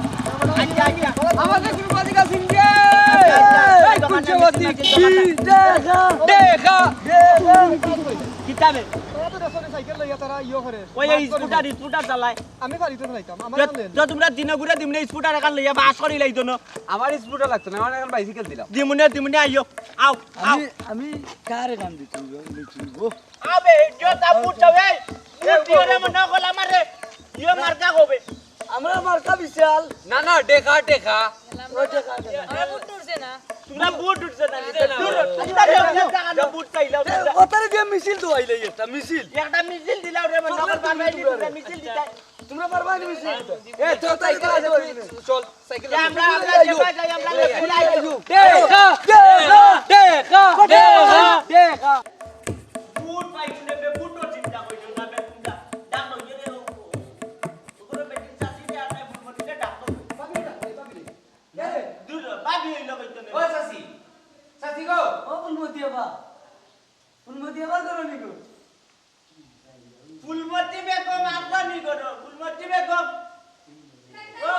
আচ্ছা, আচ্ছা। আমাদের কোনো বাজি গাছ ইন্ডিয়া। আচ্ছা, আচ্ছা। এই দোকানে কুঞ্চে বাতি। দোকানে। দেখা, দেখা। কিতাবে? তারা তো দেখছো নি সাইকেল লইয়া তারা ইয়ো করে। ওই, ওই মাত করে স্কুটার, না। স্কুটার চালায়। আমি বাড়িতে যাইতাম, আমার তো, এখন দেন। তো তোমরা দিনে ঘুরে দিমনে স্কুটার এখান লইয়া বাস করি লাইতো না। আমার স্কুটার লাগতো না, আমার এখন বাইসাইকেল দিলাম। দিমুনে, দিমুনে আইও, আও, আও। আমি, আমি কার এখান দিতে হইব? আমি চিনবো। আবে, ইজ্জত আবু চাবে। মুখ দিয়ে রে মনে হল আমারে। ইয়ে মার্কা হবে। আমরা মার্কা বিশাল। না, না, দেখা, দেখা। ও দেখা, দেখা। আমরা বুট উঠছে না। তোমরা বুট উঠছে না, দূর। তোমরা যাও, যাও, যাও, বুট চাইলাও, এ, তোমরা। ওতারে দিয়ে মিছিল তো আইলে একটা মিছিল। একটা মিছিল দিলাও রে, মনে হল বারবার মিছিল দিতা। তোমরা পারবা নি মিছিল? এ, তো তাই কাজ আছে, চল, সাইকেল এ, আমরা, আমরা আইও। যেটা যাই, আমরা আইও। দেখা, দেখা, দেখা, দেখা, দেখা। ভোট পাইবো না, বে, ভোটও চিন্তা করিও না, বে, তোমরা। ডাক দাও, ইয়ে রে, ও, ও, ওগুলো বেটিন চাষি রে, আর নাই ভোট মনে ডাক দাও। দূর, ভাবি হইল কইতো না। ও চাষি, চাষি গো। ও ফুলমতি আবা। ফুলমতি আবা করো নি গো? ফুলমতি বেগম আফগানি করো, ফুলমতি বেগম। ও।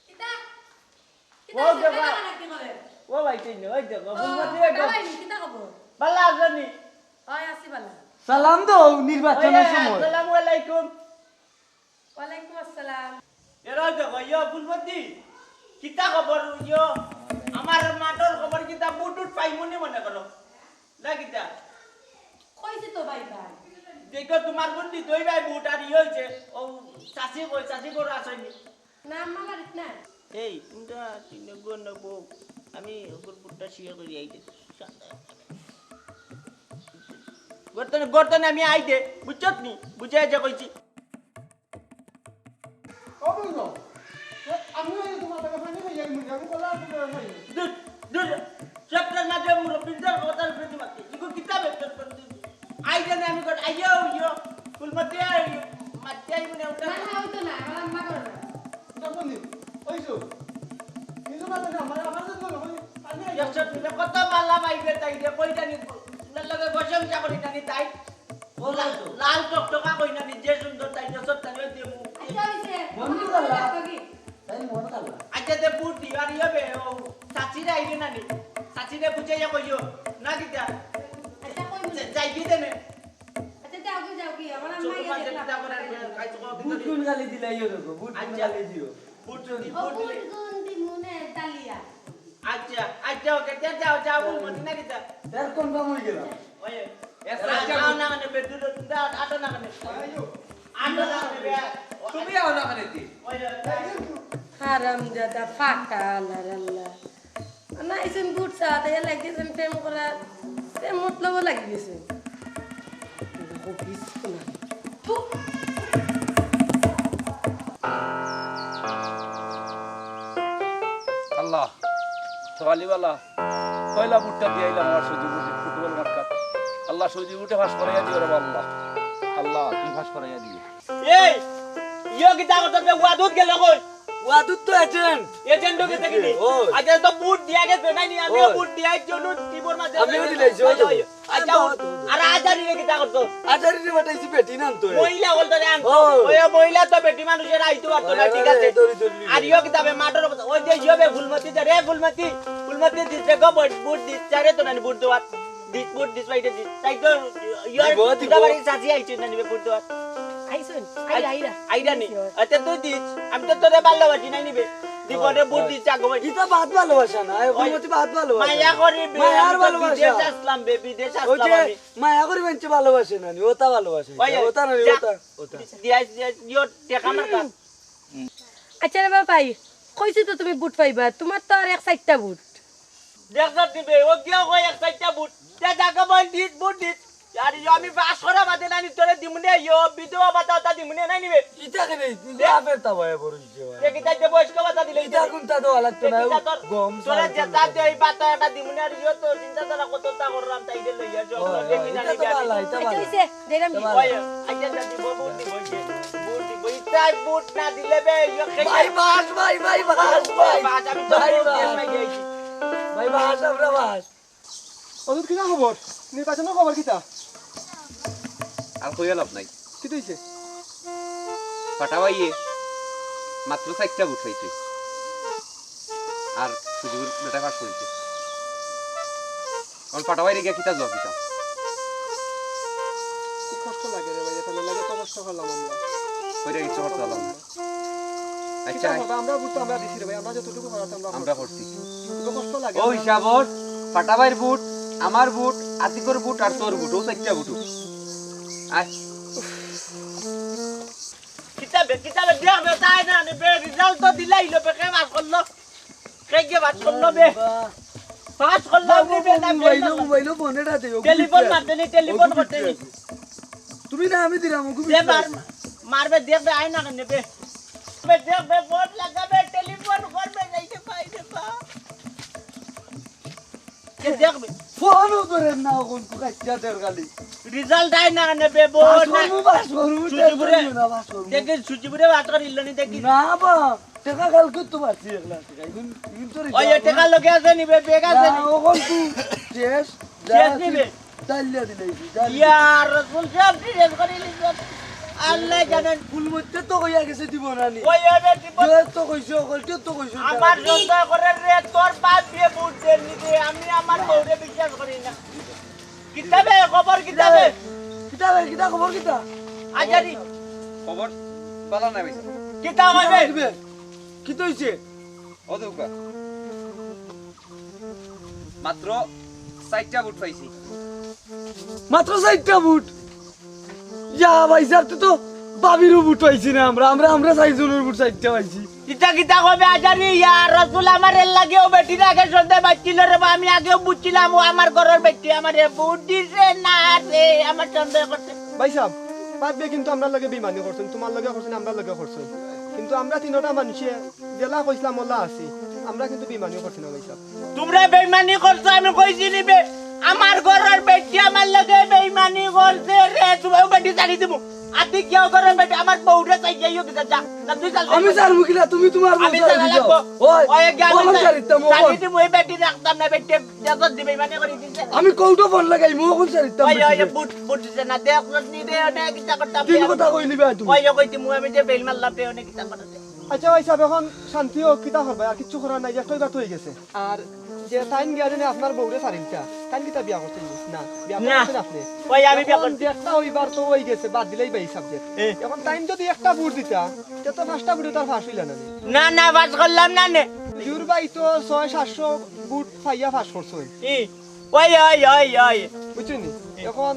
কিতা? কিতা ও হইছে? দেখো। বেটা নাকি করে? ও ভাই, তুই নয়, ওই দেখো, ও, ফুলমতি বেগম। দাঁড়াই নি, কিতা খবর? ভালা আছো নি? ওই আছি ভালা। সালাম দাও নির্বাচনের ওই, সময়। আসসালামু আলাইকুম। ওয়ালাইকুম আসসালাম। এরা দেখো, ইয়ো ফুলমতি, কিতা খবর ইয়ো? আমার মাঠর খবর কিতা? বুট উট পাইমুনি মনে করো। না কিতা? কইছি তো ভাই ভাই। দেখো, তোমার বোন দিতই ভাই বুট আর ইয়ে হইছে। ও চাচি কই, চাচি ঘর আসেনি। না, আম্মা বাড়িত নাই। এই, তোমরা তিনগো নবো, আমি ওগুর বুটটা শেয়ার করি আইতে। গর্তনে, গর্তনে আমি আইতে, বুঝছত নি? বুঝে যে কইছি। ও বন্ধু, এ, আমি ওই তোমার লগে পানি খাইয়া আমি যাবো, বললাম, আমি খাই। দূর, দূর, সবটার মাঝে মুরব্বিদের কথার প্রতি মাতি। ইগো কিতাবে তোর প্রতি। আই জানে আমি কর, আইও, ইয়ো, ফুলমতি আই, মাতি আই মনে উঠে। না, না, ওই তো না, আমার আম্মা করে না। দেখো নি, ওই তো, নিজে মাঝে না, মানে আমার সাথে বলো, ওই, আমি খাই। একশো টাকা কত বালা পাইবে তাই রে, কই জানি, না লগে প্রশংসা করি জানি তাই। ও লাল, লাল টকটকা কই না নি, যে সুন্দর তাই যে সব তাই ওই দেবো। আচ্ছা, ওই যে, বন্ধু আমার কালা। লাগবে কি? তাই মন কালা। আচ্ছা, তে বুট দি, আর ইয়ে বে, ও চাচিরে আইবে না নি? চাচিরে বুঝাইয়া কইও, না কিতা? আচ্ছা, কই যা-, যাই কি দেনে? আচ্ছা, যাও কি, যাও কি? আমার আম্মা চোখে ইয়ে পাশে দেখলাম। কিতা করে, খাই তো কম বুট কিতা গুন গালি দিলাই ইয়ে দেখো, বুট গুন আচ্ছা। গালি দিও। বুট দি, ও বুট দি। বুট গুন দি মনে ডালিয়া। আচ্ছা, আচ্ছা, ওকে, যা, যাও, যাও, বল, মতি না কিতা? তার কোন কাম হয়ে গেল? ওই, এ, আচ্ছা, যাও না, মানে, বেডরুমে, তুমি আটো না, মানে। আটো না, মানে, বে। তুমি আও না, মানে, দি। ওই, ওই, ওই। হারামজাদা ফাটা, আল্লাহর আল্লাহ। না, এসে বুট চা, তাই লাগে, এসে প্রেম করা, প্রেম মতলবও লাগি গেছে। আল্লাহ, সকালবেলা পয়লা বুটটা দিয়ে আইলাম আমার সজীব বুটে, ফুটবল মার্কা। আল্লাহ, সজীব বুটে পাস করাইয়া দিও রে আল্লাহ। আল্লাহ, তুমি পাস করাইয়া দিও। এই, ইয়ো কিতা করতে বে, ওয়াদুত গেল কই? ওয়াদুত তো এজেন্ট। এজেন্ট গেছে কি নি? ওই। আচ্ছা, তো বুট দিয়া গেছে, নাই নি? আমিও ওই। বুট দিয়া আইছি, অনু টিপর মাঝে আমিও দিলাই, ওই, ওই। আচ্ছা, ওই। আর আজারি রে কিতা করতো? আজারি রে বাটাইছি বেটি নান তো। মহিলা বলতো রে আনতো। ওই। ওই, মহিলা তো বেটি মানুষের আইতো পারতো না, ওই, ঠিক ওই, আছে। ওই, দৌড়ি, দৌড়ি, আর দৌড়ি। ইয়ো কিতা বে, মাঠর কথা। ওই যে ইয়ো বে ফুলমতি দে রে, ফুলমতি। ফুলমতি দিছে গো, বুট, বুট দিছে রে, তো নানি বুট দেওয়ার। দিস, বুট দিস, ভাই, দিস। তাই তো, ইয়ার দিব, দিব। দুলাভাই চাচি আইছে না নিবে বুট দেওয়ার। আইছইন? আই-, আইরা, আইরা। আইরা নি? আচ্ছা, তুই দিস। আমি তো তোরে ভালোবাসি, নাই নিবে। জীবনে ভোট দিছে আগে ভাই। ইটা বাদ ভালোবাসা না, এখন ওই মতে বাদ ভালোবাসা মায়া না। করি বে, মায়ার আমি তো ভালোবাসা। বিদেশ আসলাম বে, বিদেশ ওই আসলাম যে আমি। মায়া করি মানছে ভালোবাসে না নি, ওটা ভালোবাসা। ওই, ওই, ওটা না নি, যা। ওটা, ওটা। দিয়া, দিয়া, ইয়ো, টেকা আমার কাছ। আচ্ছা রে বাবাই, কইছি তো তুমি ভোট পাইবা, তোমার তো আর এক চাইরটা ভোট। দেখছত নিবে, ও কিয় কয় এক চাইরটা ভোট? দে, জাগা বল, দিস, ভোট দিস। আর ইয়ো আমি পাস করা বাদে নানি তোরে দিমুনে, ইয়ো বিধবা ভাতা ওটা দিমুনে নাই নিবে। ইটা কেনে? ইটা দে। আপের তা ভয়ে বড় হইছে ভাই। দে, কিতা দে, বয়স্ক ভাতা দিলে ইটা দিবে। কোনটা দেওয়া লাগতো না, দে, কিতা তোর, গম, তোরে চাল, যেটা চাল। দে, এই ভাতা এটা দিমুনে, আর ইয়ো তো চিন্তা ধারা কতটা করলাম, তাই দে লইয়া যাও। ওই, দে, ওই, কিনা ইটা তো নিবে। ভালা, ইতা ভালা। কিতা হইছে? দিলাম কি? ওই, আচ্ছা, আচ্ছা, দিব, ভোট দিব, এই যে, ভোট দিব। ইতাই ভোট না দিলে বে, ইয়ো খেয়ে ভাই বাস, ভাই, ভাই বাস, ভাই। বাস, আমি তো ভাই ভোট দিয়ে বাস। খাই গেছি। ভাই বাস, আমরা বাস। অদূত, কিতা খবর? নির্বাচনর খবর কিতা? আর কইয়া লাভ নাই। কিতা হইছে? ফাটা ভাইয়ে মাত্র চাইরটা ভোট পাইছে। আর সুজিবুর বেটা পাস করছে। এখন ফাটা ভাইরে গিয়া কিতা জবাব দিতাম? খুব কষ্ট লাগে রে ভাই, এখানে লাগে তো কষ্ট করলাম আমরা। কইরা কিচ্ছু করতে পারলাম না। আচ্ছা, কিতা করবা? আমরা ভোট তো আমরা দিছি রে ভাই, আমরা যতটুকু করার আমরা আমরা করছি। করছি। খুব কষ্ট লাগে। ও হিসাবর ফাটা ভাইর ভোট, আমার ভোট, আতিকর ভোট আর তোর ভোট, ও চাইরটা ভোট। আয়। কিতাবে, কিতাবে দেখবে, তাই না, নে বে, result তো দিলাইলো বে, কে পাস করলো? কে কে পাস করলো বে? পাস করলো নি বে, না মোবাইল, মোবাইল, ফোনে রাতে, ও টেলিফোন মারতে নি, টেলিফোন করতে নি। তুমি না, আমি দিলাম, ওকে এ মার, মারবে, দেখবে, আয় না, নে বে। বে, দেখবে, ফোন লাগাবে, টেলিফোন করবে, যাইতে পাইবে বা। কে দেখবে? ফোনও ধরেন না, এখন তো কাচ্চা দের খালি। Result আয় না, নে বে, বল পাস না। করবো, পাস করবো, সুজিবুরে। Tension নিও না, পাস করবো। দেখি, সুজিবুরে বাত করিল নি, দেখি। না বা, টেকা কালকে তো পাচ্ছি এক লাখ টেকা। এখন, এখন তো ওই, এ result টেকা লগে আছে নি বে, ব্যাগ আছে না, নি? এখন তো শেষ। শেষ নি বে? ডালিয়া দিলে, ডালিয়া। ইয়া রসুল, সব জিজ্ঞেস করি লিখবে। আল্লাহ জানেন। ফুল মধ্যে তো কইয়া গেছে দিব না নি। ওই, ওই, ওই, দিব। কে তো কইছে, ওকে কে তো কইছে? আমার সন্দেহ করে রে, তোর বাপ দিয়ে ভোট দেন নি রে। আমি আমার বউরে বিশ্বাস করি না। কিতাবে, খবর কিতাবে? কিতাবে, কিতা খবর কিতা? আজারি। খবর বালা না ভাই। কিতা হবে? কিতা হইছে? ও দুকা। মাত্র চাইরটা ভোট পাইছি। মাত্র চাইরটা ভোট? ইয়া ভাই সাহেব, তো, তো ভাবিরও ভোট পাইছি না আমরা। আমরা, আমরা চাইরজনর ভোট চাইরটা পাইছি। ইতা কিতা কবে আজারি? ইয়া রসুল, আমার এর লাগেও বেটির আগে সন্দেহ বাজছিল রে বা। আমি আগেও বুঝছিলাম ও আমার ঘরর বেটি, আমারে ভোট দিছে না রে, আমার সন্দেহ করছে। ভাই সাহেব, বাদ দে, কিন্তু আমরার লগে বেইমানি করছইন, তুমার লগে করছইন, আমরার লগে করছইন, কিন্তু আমরা তিনটা মানুষে যেলা কইছলাম ওলা আছি, আমরা কিন্তু বেইমানিও করছি না ভাই সাহেব। তুমরা বেইমানি করছো, আমি কইছি নি বে, আমার ঘরর বেটি আমার লগে বেইমানি করছে রে, তুমার বেটি ছাড়ি দিমু। আতি কিও ঘরর বেটি আমার বউরে চাই যাইও কিতা যা। না, তুই চাল আমি ছাড়মু কিলা, তুমি তুমার বউ আমি ছাড়ি দিও। ওই, ওই, এক গাল ওখান ছাড়ি দিতাম, ওখান। ছাড়ি দিমু, এই বেটি রাখতাম না, বেটি জাগত দিবে, মানে করি দিছে। আমি কোর্টো ফোন লাগাইমু, ওখান ছাড়ি দিতাম ওই, বেটি ওই, রে। বুট, বুট দিছে না, দেখ, নি দে, অনেক কিতা করতাম। তিন কথা কইলি বে তুমি। ওই, ওই, কইতি, মু আমি যে বেইল মারলাম, বে, অনেক কিতা করতাম। আচ্ছা, ভাই সাহেব, এখন শান্তি হোক, কিতা করবা? আর কিচ্ছু করার নাই, যে একটা অইবার তো অই গেছে। আর যে তাইন গিয়া জানি আপনার বউরে ছাড়িলতা, তাইন কিতা বিয়া করছইন নি? না, বিয়া না। করছইন আপনি। ওই আমি বিয়া এখন করছি। যেটা অইবার তো অই গেছে, বাদ দিলাই ভাই subject। এ। এখন তাইন যদি একটা ভোট দিতা, তে তো পাঁচটা ভোটে তার পাস অইলা না নি? না, না, পাস করলাম না নে। জুর ভাই তো ছয় সাতশো ভোট পাইয়া পাস করছইন। ই, ওই, ওই, ওই, ওই। বুঝছইন নি? এ। এখন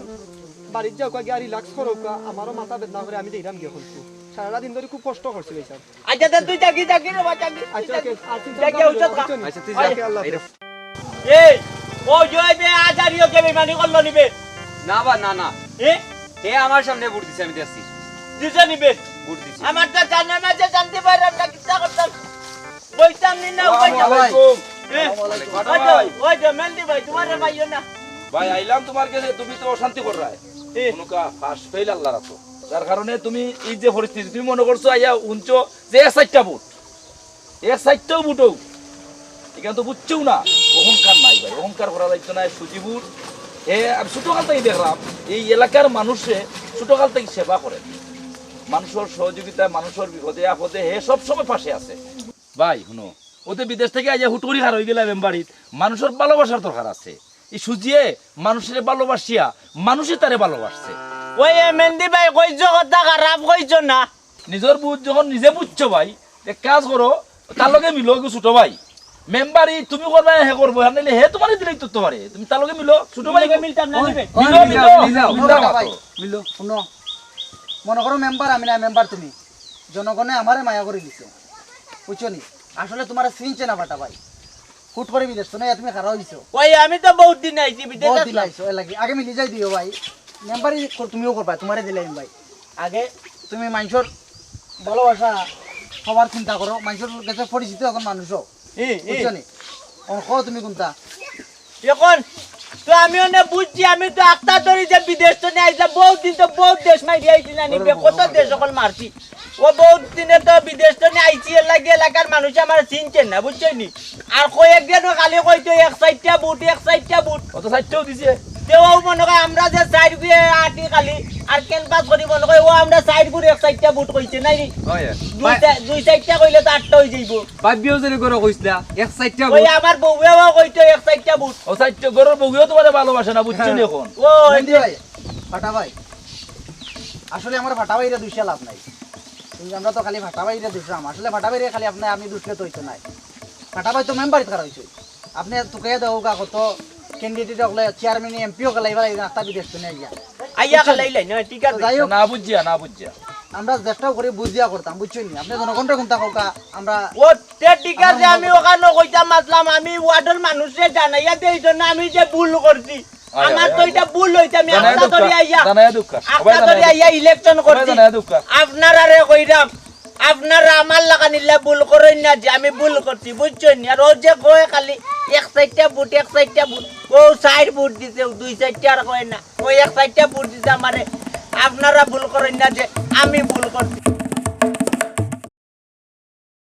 বাড়িত যাউক্কা, গিয়া relax করউক্কা, আমারও মাথা বেদনা করে, আমি যাইরাম গিয়া কইছি। সারাটা দিন ধরি খুব কষ্ট করছি ভাই সাহেব। আচ্ছা, তে তুই থাকি, থাকি রে বা, থাকি। আচ্ছা, ওকে, আর চিন্তা যা, গিয়া ভাবনা উঠো করো না, থাক। বুঝছো নি? আচ্ছা, তুই যা। ওকে, আল্লাহ এই রে। হাফেজ। এই, ও জয় বে, আজারিও কে বেইমানি করলো নি বে? না বা, না, না। এ? হে আমার সামনে ভোট দিছে, আমি দেখছি। দিছে নি বে? ভোট দিছে। আমার তো জানার মাঝে শান্তি পাইলাম না, কিতা করতাম? বইতাম নি না, আসসালামু বইতাম। আলাইকুম। এ? আসসালামু আলাইকুম। ওই যে, ওই যে, মেন্দি ভাই, তুমারে পাইও না। ভাই, আইলাম তুমার গেছে, তুমি তো অশান্তি কররায়। এ? কুনুকা পাস ফেইল আল্লাহর হাতো। যার কারণে তুমি এই যে পরিস্থিতি, তুমি মনে করছো আইয়া হুনছো যে এক চাইরটা ভোট, এক চাইরটাও ভোটও, ইখান তো বুঝছউ না। অহংকার নাই ভাই, অহংকার করা যাইতো না। সুজিবুর, হে, আমি ছোটকাল থাকি দেখরাম, এই এলাকার মানুষে ছোটকাল থাকি সেবা করে, মানুষর সহযোগিতায়, মানুষর বিপদে আপদে হে সবসময় পাশে আছে। ভাই, হুনো, অউ যে বিদেশ থাকি আইয়া হুট করি খাড়া অইগেলা মেম্বারিত, মানুষর ভালোবাসার দরকার আছে। ই সুজিয়ে মানুষরে ভালোবাসিয়া, মানুষে তারে ভালোবাসছে। ওই এ মেন্দি ভাই, কইছো কথা খারাপ কইছো না। নিজর ভুল যখন নিজে বুঝছো ভাই, এক কাজ করো, তার লগে মিলো গো ছোট ভাই। মেম্বারি তুমি করবায় না হে করবো, আর নাইলে হে তুমারে দিলেই তো তুমারে। তুমি তার লগে মিলো, ছোট ভাই। মিলতাম না, নিবে। মিলো, মিলো, মিলো, মিলো, মিলো, মিলো। ভাই, মিলো, হুনো। মনো করো মেম্বার আমি না, মেম্বার তুমি। জনগণে আমারে মায়া করি দিছে, বুঝছো নি? আসলে তুমারে চিনছে না ফাটা ভাই। হুট করি বিদেশ তো নাই, তুমি খাড়া অইছো। ওই আমি তো বউত দিন আইছি বিদেশ বহুত দিন আইছো, এর লাগি। আগে মিলি যাই দিও ভাই। মেম্বারি কর-, তুমিও করবা, তুমারে দিলাইমু ভাই। আগে তুমি মানষর ভালোবাসা সবার চিন্তা করো, মানষর গেছে পরিচিত অখন মানুষও। ই, ই। বুঝছো নি? অখন কও তুমি কুনটা? অখন তো আমি অনে বুঝছি, আমি তো আখতা ধরি যে বিদেশ তো নিয়া আইছিলাম, বউত দিন তো বউত দেশ মারি আইছি না নি, বে, কত দেশ অকল মারছি। ও বউত দিনে তো বিদেশ তো নিয়া আইছি, এর লাগি এলাকার মানুষ আমারে চিনছে না, বুঝছো নি? আর কয়েকদিনও খালি কইতো এক সাইডটা বুট, এক সাইডটা বুট। ও তো সাইডটাও দিছে। তেও মনো কয় আমরা যে সাইড গুয়ে আটি খালি আর ক্যানভাস করি মনো কয় ও আমরা সাইড গুর এক সাইডটা বুট কইছে নাই নি? হয়। দুই সা-, দুই সাইডটা কইলে তো আটটা অই যাইবো। ভাবিও যদি গরো কইছলা, এক সাইডটা ওই বুট। আমার বউয়েও কইতো এক সাইডটা বুট। ও সাইডটা গরোর বউয়েও তুমারে ভালোবাসে না, বুঝছো নি অখন? ও, মেহেদি ভাই, ফাটা ভাই, আসলে আমার ফাটা ভাইরে দুষিয়া লাভ নাই। কিন্তু আমরা তো খালি ফাটা ভাইরে দুষলাম, আসলে ফাটা ভাইরে খালি আপনে আমি দুষলে তো অইতো নায়। ফাটা ভাই তো মেম্বারিত খাড়া অইছে। আপনে তুকাইয়া দেও গা কত ক্যান্ডিডেট অকলে চেয়ারম্যান এমপি অকলে এবার এই রাস্তা বিদেশ তো নিয়ে গিয়া। আইয়া খালাইলাই না, ঠিক আছে। যাই হোক, না বুঝিয়া, না বুঝিয়া। আমরা চেষ্টাও করি বুঝিয়া করতাম, বুঝছো নি? আপনে জনগণরে কুনটা কউক্কা, আমরা ও তে ঠিক আছে, আমি অখানো কইতাম আসলাম, আমি ওয়ার্ডর মানুষরে জানাইয়া দেই জন্য আমি যে ভুল করছি। আয়, আমার আয়, তো আয়। ইটা ভুল অইছে, আমি জানাইয়া আখতা দেউক্কা, ধরি আইয়া, জানাইয়া দেউক্কা। সবাই আখতা ধরি জানাইয়া আইয়া দেউক্কা। ইলেকশন সবাই করছি। জানাইয়া দেউক্কা। আপনারারে কইরাম, আপনারা আমার লাখান ইলা ভুল করইন না যে আমি ভুল করছি, বুঝছইন নি? আর ও যে কয় খালি এক সাইডটা বুট, এক সাইডটা বুট, ও চাইর বুট দিছে, ও দুই সাইডটা আর কয় না, ও এক সাইডটা বুট দিছে আমারে। আপনারা ভুল করইন না যে আমি ভুল করছি।